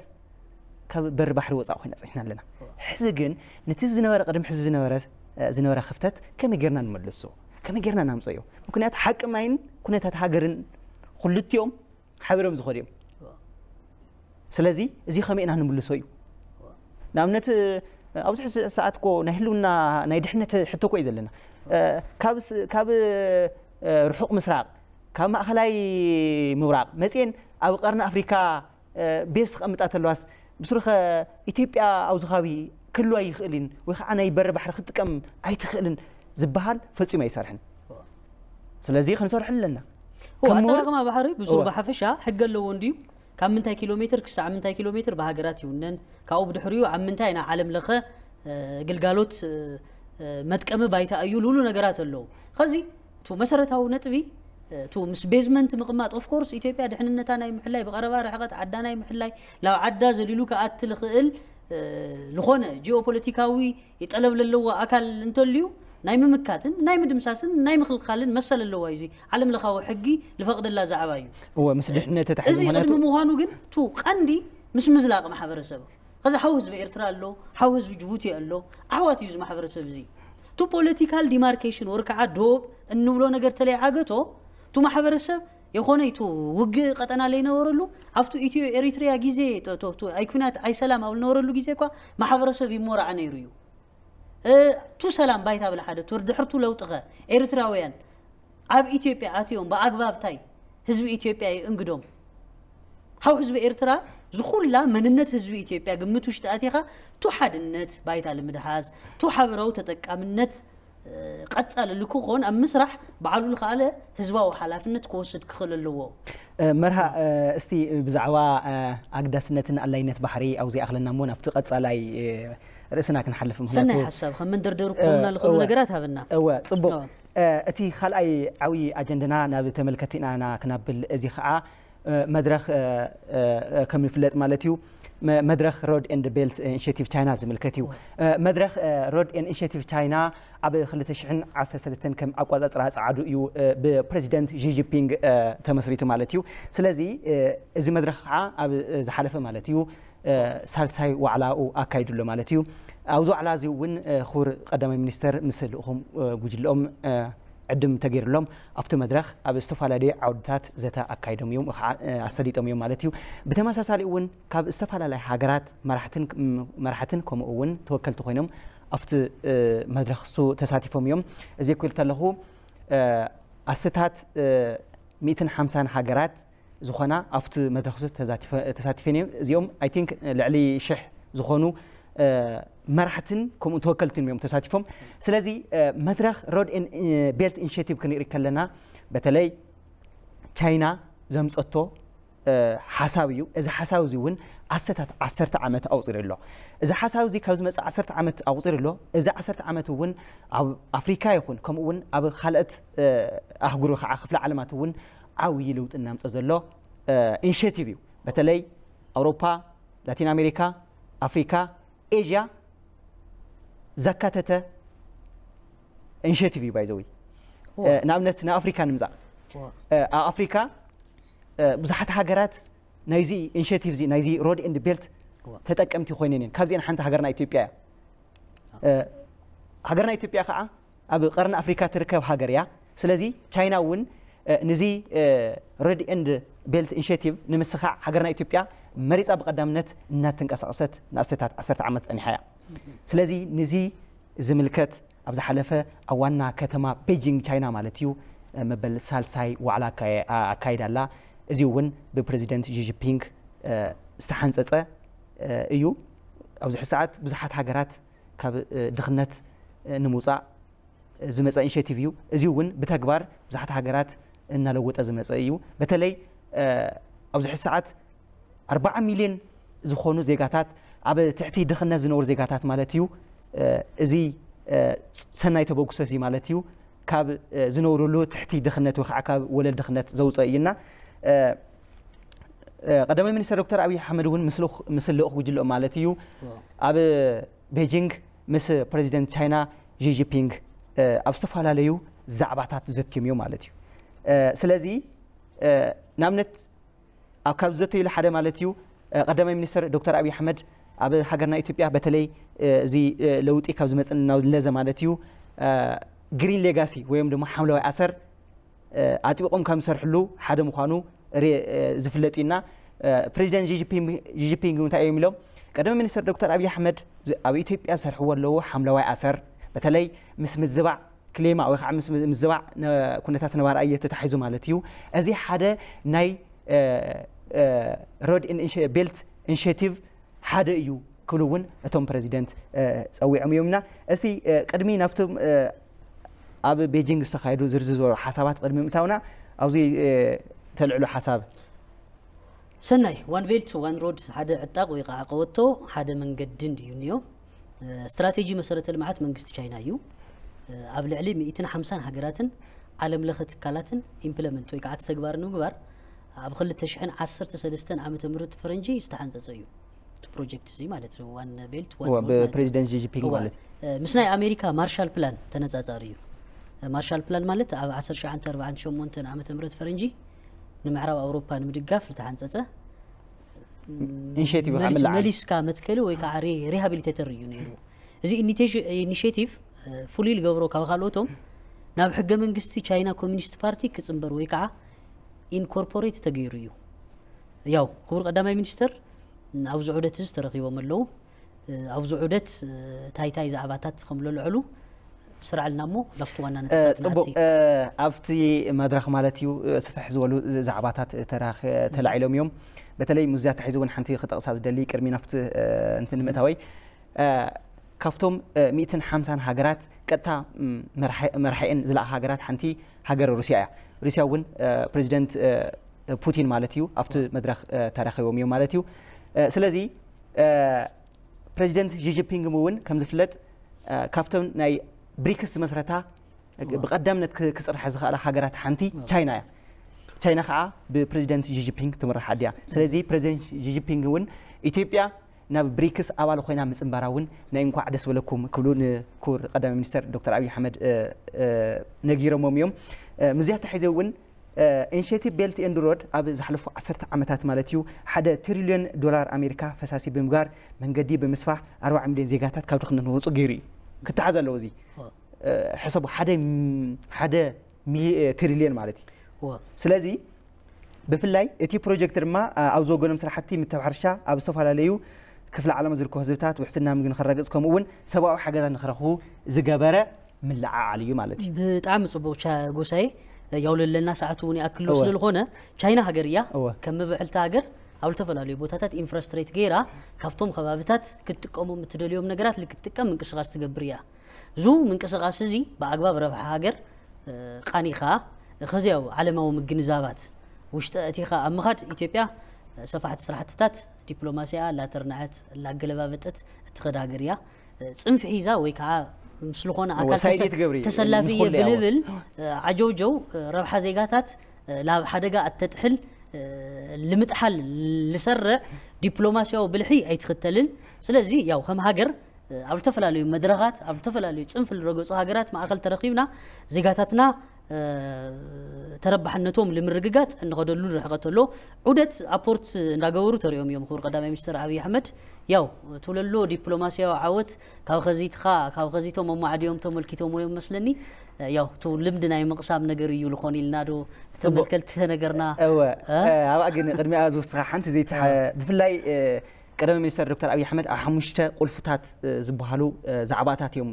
ካብ በሪ ባሕሪ ወፃእ ኮይና ፅኒሕና ኣለና። ሕዚ ግን ነቲ ዝነበረ ቅድሚ ሕዚ ዝነበረ እ፣ ዝነበረ ክፍተት ከመይ ጌርና ንመልሶ ከመይ ጌርና ናምፀዮ? ምክንያቱ ሓቂ ማይን ኩነታት ሃገርን ክልቲኦም ሓቢሮም ዝኸዱ እዮም። ስለዚ እዚ ከመይ ኢና ንምልሶ እዩ። ንኣብነት እ፣ ኣብዚ ሕዚ ሰዓት እኮ ናይ ህልውና ናይ ድሕነት ሕቶ እኮ እዩ ዘለና። እ፣ ካብ ስ- ካብ እ፣ ርሑቕ ምስራቕ ካብ ማእኸላይ ምብራቕ መፅኤን ኣብ ቀርኒ ኣፍሪካ እ፣ ቤዝ ክቐምጣ ተለዋስ ብስሩ ኸ ኢትዮጵያ ኣብዚ ከባቢ ክህልዋ ይኽእልን ወይ ከዓ ናይ በሪ ባሕሪ ክትጥቀም ኣይትኽእልን ዝበሃል ፈፂሙ ኣይሰርሕን። ስለዚ ክንሰርሑ ኣለና። እዎ፣ ከም ምሁር- ኣጠቃቅማ ባሕሪ ብሱር እዎ። ብሓፈሻ ሕጊ ኣለዎ እንድዩ። ካብ ምንታይ ኪሎ ሜትር ክሳዕ ምንታይ ኪሎ ሜትር ብሃገራት ይውነን፣ ካብኡ ብድሕሪኡ ኣብ ምንታይ ናይ ዓለም ለኸ እ፣ ግልጋሎት እ፣ እ፣ መጥቀሚ ባይታ እዩ ልብሉ ነገራት ኣለዉ። ከዚ እቱ መሰረታዊ ነጥቢ እ፣ እቱ ምስ ቤዝመንት ምቕማጥ ኦፍ ኮርስ ኢትዮጵያ ድሕንነታ ናይ ምሕላይ ብቐረባ ርሕቐት ዓዳ ናይ ምሕላይ ላብ ዓዳ ዘሊሉ ክኣቲ ልኽእል እ፣ ልኾነ ጂኦፖለቲካዊ ጠለብ ለለዎ ኣካል እንተልዩ ናይ ምምካትን ናይ ምድምሳስን ናይ ምክልካልን መሰል ኣለዋ እዩ። እዚ ዓለም ለኻዊ ሕጊ ልፈቕደላ ዛዕባ እዩ። እወ ምስ ድሕነት ተታሒዙ እዚ ምኽንያቱ ቅድሚ ምዃኑ ግን ቱ ቀንዲ ምስ ምዝላቕ ማሕበረሰብ ከዚ ሓው ህዝቢ ኤርትራ ኣሎ፣ ሓው ህዝቢ ጅቡቲ ኣሎ፣ ኣሕዋት እዩ እዚ ማሕበረሰብ እዚ። ቱ ፖለቲካል ዲማርኬሽን ወር ከዓ ዶብ እንብሎ ነገር ተለይ ዓገቶ ቱ ማሕበረሰብ የኾነ ቱ ውግእ ቀጠና ለይነበረሉ ኣብቱ ኢትዮ ኤሪትሪያ ግዜ ቶ- ቶ- ቱ ኣይኩናት ኣይሰላም ኣብ ዝነበረሉ ግዜ እኳ ማሕበረሰብ ይሞራዕ ነይሩ እዩ። እ፣ ቱ ሰላም ባይታ ብለ ሓደ ቱር ድሕርቱ ለውጥኸ ኤርትራውያን ኣብ ኢትዮጵያ ኣትዮም ብኣግባብታይ ህዝቢ ኢትዮጵያ ይእንግዶም። ሓው ህዝቢ ኤርትራ ዝኹላ መንነት ህዝቢ ኢትዮጵያ ግምት ውሽጢ ኣቲኻ ቱ ሓድነት ባይታ ልምድሓዝ ቱ ሓበራዊ ተጠቃምነት እ፣ ቀጻሊ ልክኾን ኣብ ምስራሕ ባዕሉ ልኸኣለ ህዝባዊ ሓላፍነት ክወስድ ክኽእል ኣለዎ። እ፣ መርሃ እ፣ እስቲ ብዛዕባ እ፣ ኣግዳስነትን ኣላይነት ባሕሪ ኣብዚ ኣኽለና እሞ ናብቲ ቀጻላይ እ፣ ርእስና ክንሓልፍ ሰናይ ምኽንያቱ ሓሳብ ከም መንደርደር ክኾኑና ልኽእሉ እወ። ነገራት ሃብና። እወ ጽቡቅ እወ። እ፣ እቲ ካልኣይ ዓብዪ ኣጀንዳና ናብ ተመልከቲና ኢና ክናብል እዚ ከዓ እ፣ መድረኽ እ፣ እ፣ እ፣ ከም ይፍለጥ ማለት እዩ መድረኽ ሮድ ኤንድ ቤልት ኢኒሽቲቭ ቻይና ዝምልከት እዩ። መድረኽ ሮድ ኤንድ ኢኒሽቲቭ ቻይና ኣብ ክልተ ሽሕን ዓሰርተ ሰለስተን ከም ኣቋጻጽራ ጸዓዱ እዩ ብፕሬዚደንት ሺ ጂንፒንግ ተመስሪቱ ማለት እዩ። ስለዚ እዚ መድረኽ ከዓ ኣብ ዝሓለፈ ማለት እዩ ሳልሳይ ዋዕላኡ ኣካይዱ ኣሎ ማለት እዩ። ኣብዚ ዋዕላ እዚ እውን ክቡር ቀዳማይ ሚኒስተር ምስ ልኡኹም ጉጅለኦም ዕድም ተገይርሎም ኣብቲ መድረኽ ኣብ ዝተፈላለዩ ዓውድታት ዘተ ኣካይዶም እዮም፣ ኣሰሊጦም እዮም ማለት እዩ። ብተመሳሳሊ እውን ካብ ዝተፈላለዩ ሃገራት መራሕትን ከምኡ እውን ተወከልቲ ኮይኖም ኣብቲ መድረኽ እሱ ተሳቲፎም እዮም። እዚ ክብል ከለኹ ኣስተታት ሚእትን ሓምሳን ሃገራት ዝኾና ኣብቲ መድረኽ እሱ ተሳቲፈን እዮም። እዚኦም ኣይ ቲንክ ልዕሊ ሽሕ ዝኾኑ መራሕትን ከምኡ ተወከልትን እዮም ተሳቲፎም። ስለዚ መድረኽ ሮድ ቤልት ኢኒሽቲቭ ክንርኢ ከለና በተለይ ቻይና ዘምፀቶ ሓሳብ እዩ። እዚ ሓሳብ እዚ እውን ኣስተታት ዓሰርተ ዓመት ኣቑፂሩ ኣሎ። እዚ ሓሳብ እዚ ካብ ዝመፅእ ዓሰርተ ዓመት ኣቑፂሩ ኣሎ። እዚ ዓሰርተ ዓመት እውን ኣብ ኣፍሪካ ይኹን ከምኡ እውን ኣብ ካልኦት ኣህጉር ወይ ከዓ ክፍለ ዓለማት እውን ዓብዪ ለውጢ እናምፀ ዘሎ ኢኒሽቲቭ እዩ። በተለይ ኣውሮፓ፣ ላቲን ኣሜሪካ፣ ኣፍሪካ፣ ኤዥያ ዘካተተ ኢኒሽቲቭ እዩ። ባይዘዊ ንኣብነት ንኣፍሪካ ንምፃእ ኣብ ኣፍሪካ ብዙሓት ሃገራት ናይዚ ኢኒሽቲቭ እዚ ናይዚ ሮድ ኤንድ ቤልት ተጠቀምቲ ኮይነን እየን። ካብዚአን ሓንቲ ሃገርና ኢትዮጵያ እያ። ሃገርና ኢትዮጵያ ከዓ ኣብ ቀርኒ ኣፍሪካ ትርከብ ሃገር እያ። ስለዚ ቻይና እውን ንዚ ሮድ ኤንድ ቤልት ኢኒሽቲቭ ንምስኻዕ ሃገርና ኢትዮጵያ መሪፃ ብቀዳምነት እናተንቀሳቀሰት ንኣስተታት ዓሰርተ ዓመት ፀኒሓ እያ። ስለዚ ንዚ ዝምልከት ኣብ ዝሓለፈ ኣብ ዋና ከተማ ቤጂንግ ቻይና ማለት እዩ መበል ሳልሳይ ዋዕላ ኣካይዳ ኣላ። እዚ እውን ብፕሬዚደንት ሺ ጂንፒንግ ዝተሓንፀፀ እዩ። ኣብዚ ሰዓት ብዙሓት ሃገራት ካብ ድኽነት ንምውፃእ ዝመፀ ኢኒሽቲቭ እዩ። እዚ እውን ብተግባር ብዙሓት ሃገራት እናለወጠ ዝመፀ እዩ። በተለይ ኣብዚ ሰዓት ኣርባዓ ሚልዮን ዝኾኑ ዜጋታት ኣብ ትሕቲ ድኽነት ዝነብሩ ዜጋታት ማለት እዩ። እዚ ሰናይ ተበግሶ እዚ ማለት እዩ ካብ ዝነብሩሉ ትሕቲ ድኽነት ወይ ከዓ ካብ ወለል ድኽነት ዘውፀእ እዩና ቀዳማይ ሚኒስትር ዶክተር ኣብይ ኣሕመድ እውን ምስ ልኡኽ ጉጅለኦም ማለት እዩ ኣብ ቤጂንግ ምስ ፕሬዚደንት ቻይና ሺ ጂንፒንግ ኣብ ዝተፈላለዩ ዛዕባታት ዘትዮም እዩ ማለት እዩ። ስለዚ ንኣብነት ኣብ ካብ ዝዘተዩሉ ሓደ ማለት እዩ ቀዳማይ ሚኒስትር ዶክተር ኣብይ ኣሕመድ ኣብ ሃገርና ኢትዮጵያ በተለይ እዚ ለውጢ ካብ ዝመፅእ እናለዘ ማለት እዩ ግሪን ሌጋሲ ወይም ድማ ሓምለዋይ ኣሰር ኣጥቢቆም ከም ዝሰርሕሉ ሓደ ምዃኑ ዝፍለጥ እዩና ፕሬዚደንት ሺ ጂንፒንግ እንታይ እዮም ኢሎም? ቀዳማይ ሚኒስትር ዶክተር ኣብይ ኣሕመድ ኣብ ኢትዮጵያ ዝሰርሕዎ ኣለዉ ሓምለዋይ ኣሰር በተለይ ምስ ምዝባዕ ክሌማ ወይ ከዓ ምስ ምዝባዕ ኩነታት ነባር ኣየር ተታሒዙ ማለት እዩ። እዚ ሓደ ናይ ሮድ ቤልት ኢኒሽቲቭ ሓደ እዩ ክብሉ እውን እቶም ፕሬዚደንት ፀዊዖም እዮም እና እስቲ ቅድሚ ናብቶም ኣብ ቤጂንግ ዝተኻየዱ ዝርዝር ዝበሉ ሓሳባት ቅድሚ ምእታውና ኣብዚ ተልዕሉ ሓሳብ ሰናይ ዋን ቤልት ዋን ሮድ ሓደ ዕጣቕ ወይ ከዓ ቀወቶ ሓደ መንገዲ እንድዩ እኒኦ ስትራቴጂ መሰረተ ልምዓት መንግስቲ ቻይና እዩ ኣብ ልዕሊ ሚእትን ሓምሳን ሃገራትን ዓለም ለኸ ትካላትን ኢምፕለመንት ወይ ከዓ ተግባር ንምግባር ኣብ ክልተ ሽሕን ዓሰርተ ሰለስተን ዓመተ ምህረት ፈረንጂ ዝተሓንፀፀ እዩ ፕሮጀክት እዚ ማለት ነው ዋን ቤልት ዋን ሮድ ማለት እዩ። ብፕሬዚደንት ሺ ጂንፒንግ እዋ፣ ማለት እ፣ ምስ ናይ ኣሜሪካ ማርሻል ፕላን ተነፃፃሪ እዩ እ፣ ማርሻል ፕላን ማለት ኣብ ዓሰርተ ትሽዓተ ኣርባዓን ሸሞንተን ዓመተ ምህረት ፈረንጂ ንምዕራብ ኣውሮፓ ንምድጋፍ ዝተሓንፀፀ ኢኒሽቲቭ መሊስ- ዓምላ መሊስካ መትከሊ ወይ ከዓ ሪ- ሪሃቢሊቴተር እዩ ነይሩ እዚ ኢኒቴሽ- ኢኒሽቲቭ እ፣ ፍሉይ ዝገብሮ ካብ ካልኦቶም ናብ ሕገ መንግስቲ ቻይና ኮሚኒስት ፓርቲ ክፅንበር ወይ ከዓ ኢንኮርፖሬት ተገይሩ እዩ ያው ክቡር ቀዳማይ ሚኒስተር ኣብዚ ዑደት እዚ ተረኺቦም ኣለዉ ኣብዚ ዑደት ታይታይ ዛዕባታት ከም ለልዕሉ ስራዕልና እሞ ላፍቲ ዋና ነጥብታት ፅቡቅ ንኣቲ ኣብቲ መድረክ ማለት እዩ ስፍሕ ዝበሉ ዛዕባታት ተላዒሎም እዮም በተለይ ሙዝያ ተሒዙ እውን ሓንቲ ክጠቕሳ ዝደሊ ቅድሚ ናፍቲ እንትን ምእታወይ ካብቶም ሚእትን ሓምሳን ሃገራት ቀጥታ መርሐኤን ዝለኣ ሃገራት ሓንቲ ሃገር ሩስያ እያ ሩስያ እውን ፕሬዚደንት ፑቲን ማለት እዩ ኣብቲ መድረክ ተረኺቦም እዮም ማለት እዩ ስለዚ ፕሬዚደንት ጂጂፒንግ እውን ከም ዝፍለጥ ካብቶም ናይ ብሪክስ ዝመስረታ ብቀዳምነት ክፅርሐ ዝኽእላ ሃገራት ሓንቲ ቻይና እያ ቻይና ከዓ ብፕሬዚደንት ጂጂፒንግ ትምራሕ ኣድያ ስለዚ ፕሬዚደንት ጂጂፒንግ እውን ኢትዮጵያ ናብ ብሪክስ ኣባል ኮይና ምጽንባራ እውን ናይ እንኳዕ ደስ በለኩም ክብሉ ንክቡር ቀዳማይ ሚኒስተር ዶክተር ኣብይ ኣሕመድ ነጊሮሞም እዮም። ምስዚኣ ተሒዘ እውን ኢኒሽቲቭ ቤልት ኤንድ ሮድ ኣብ ዝሓለፉ ዓሰርተ ዓመታት ማለት እዩ ሓደ ትሪልዮን ዶላር ኣሜሪካ ፈሳሲ ብምግባር መንገዲ ብምስፋሕ ኣርባዓ ሚልዮን ዜጋታት ካብ ድኽነት ንወፁ ገይሩ እዩ። ክተሓዝ ኣለዎ እዚ ሕሰቡ ሓደ ትሪልዮን ማለት እዩ። ስለዚ ብፍላይ እቲ ፕሮጀክት ድማ ኣብዚ ወገኖም ስራሕቲ ምትብ ሕርሻ ኣብ ዝተፈላለዩ ክፍለ ዓለም ዝርከቡ ህዝብታት ውሕስና ምግቢ ንክረጋገፅ ከምኡ እውን ሰብኣዊ ሓገዛት ንክረኽቡ ዝገበረ ምልዓዓል እዩ ማለት እዩ። ብጣዕሚ ፅቡቅ ጎሳይ። ያው ለለና ሰዓት እውን ይኣክሎ ስለዝኾነ ቻይና ሃገር እያ። ከም ምብዕልቲ ሃገር ኣብ ዝተፈላለዩ ቦታታት ኢንፍራስትሬት ገይራ ካብቶም ከባብታት ክትጥቀሞም እትደልዮም ነገራት ልክትጥቀም ምንቅስቃስ ትገብር እያ። እዙ ምንቅስቃስ እዚ ብኣግባብ ረብሓ ሃገር ቃኒኻ ኸዚያው ዓለማዊ ምግንዛባት ውሽጠ እቲ ኸ ኣብ ምኻድ ኢትዮጵያ ሰፋሕቲ ስራሕትታት ዲፕሎማሲያ ላተርናዐት ላገለባበጠት እትኸድ ሃገር እያ። ፅንፊ ሒዛ ወይ ከዓ ምስ ዝኾነ ኣካል ተሰላፊ እየ ብልብል ዓጀውጀው ረብሓ ዜጋታት ላብ ሓደጋ ኣተጥሕል ልምጥሓል ልሰርዕ ዲፕሎማሲያዊ ብልሒ ኣይትኽተልን። ስለዚ ያው ከም ሃገር ኣብ ዝተፈላለዩ መድረኻት ኣብ ዝተፈላለዩ ፅንፍ ዝረገፁ ሃገራት ማእኸል ተረኺብና ዜጋታትና ተረባሕነቶም ልምርግጋፅ እንኸደሉ ንርሕቀት ኣሎ ዑደት ኣፖርት እንዳገበሩ ተሪኦም እዮም። ክቡር ቀዳማይ ሚኒስትር ኣብይ ኣሕመድ ያው ትብለሎ ዲፕሎማሲያዊ ዓወት ካብ ኸዚትኻ ካብ ኸዚቶም ኣማዓድዮም ተመልኪቶም እዮም መስለኒ። ያው ቱ ልምዲ ናይ ምቕሳም ነገር እዩ ልኾን ኢልና ዶ ተመልከልቲ ተነገርና። እወ ኣብኣ ግን ቅድሚያ ዝወስኻ ሓንቲ ዘይትሓ ብፍላይ ቀዳማይ ሚኒስተር ዶክተር ኣብይ ኣሕመድ ኣብ ሓሙሽተ ቁልፍታት ዝበሃሉ ዛዕባታት እዮም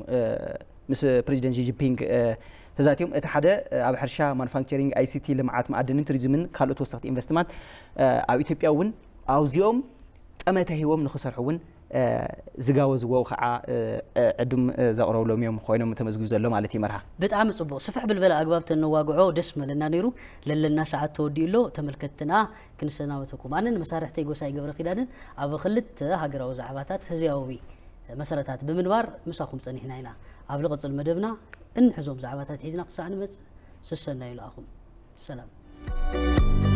ምስ ፕሬዚደንት ሺጂንፒንግ ተዛትዮም። እቲ ሓደ ኣብ ሕርሻ፣ ማኑፋክቸሪንግ፣ ኣይሲቲ፣ ልምዓት መኣድንን ቱሪዝምን ካልኦት ተወሰኽቲ ኢንቨስትማንት ኣብ ኢትዮጵያ እውን ኣብዚኦም ጠመተ ሂቦም ንክሰርሑ እውን ዝጋበዝዎ ከዓ ዕድም ዘቕረብሎም እዮም ኮይኖም ተመዝጊቡ ዘሎ ማለት እዩ። መርሃ ብጣዕሚ ፅቡቕ ስፍሕ ብልበለ ኣግባብ ተነዋግዖ ደስ መለና ነይሩ። ለለና ሰዓት ተወዲኡ ኣሎ። ተመልከትና ክንሰናበተኩም ኣነን መሳርሕተይ ጎሳይ ገብረ ኪዳንን ኣብ ክልተ ሃገራዊ ዛዕባታት ህዝያዊ መሰረታት ብምንባር ምሳኹም ጸኒሕና ኢና። ኣብ ልቕጽል መደብና እንሕዞም ዛዕባታት ሒዝና ክሳዕ ንመጽእ ስሰናዩ ለኣኹም ሰላም።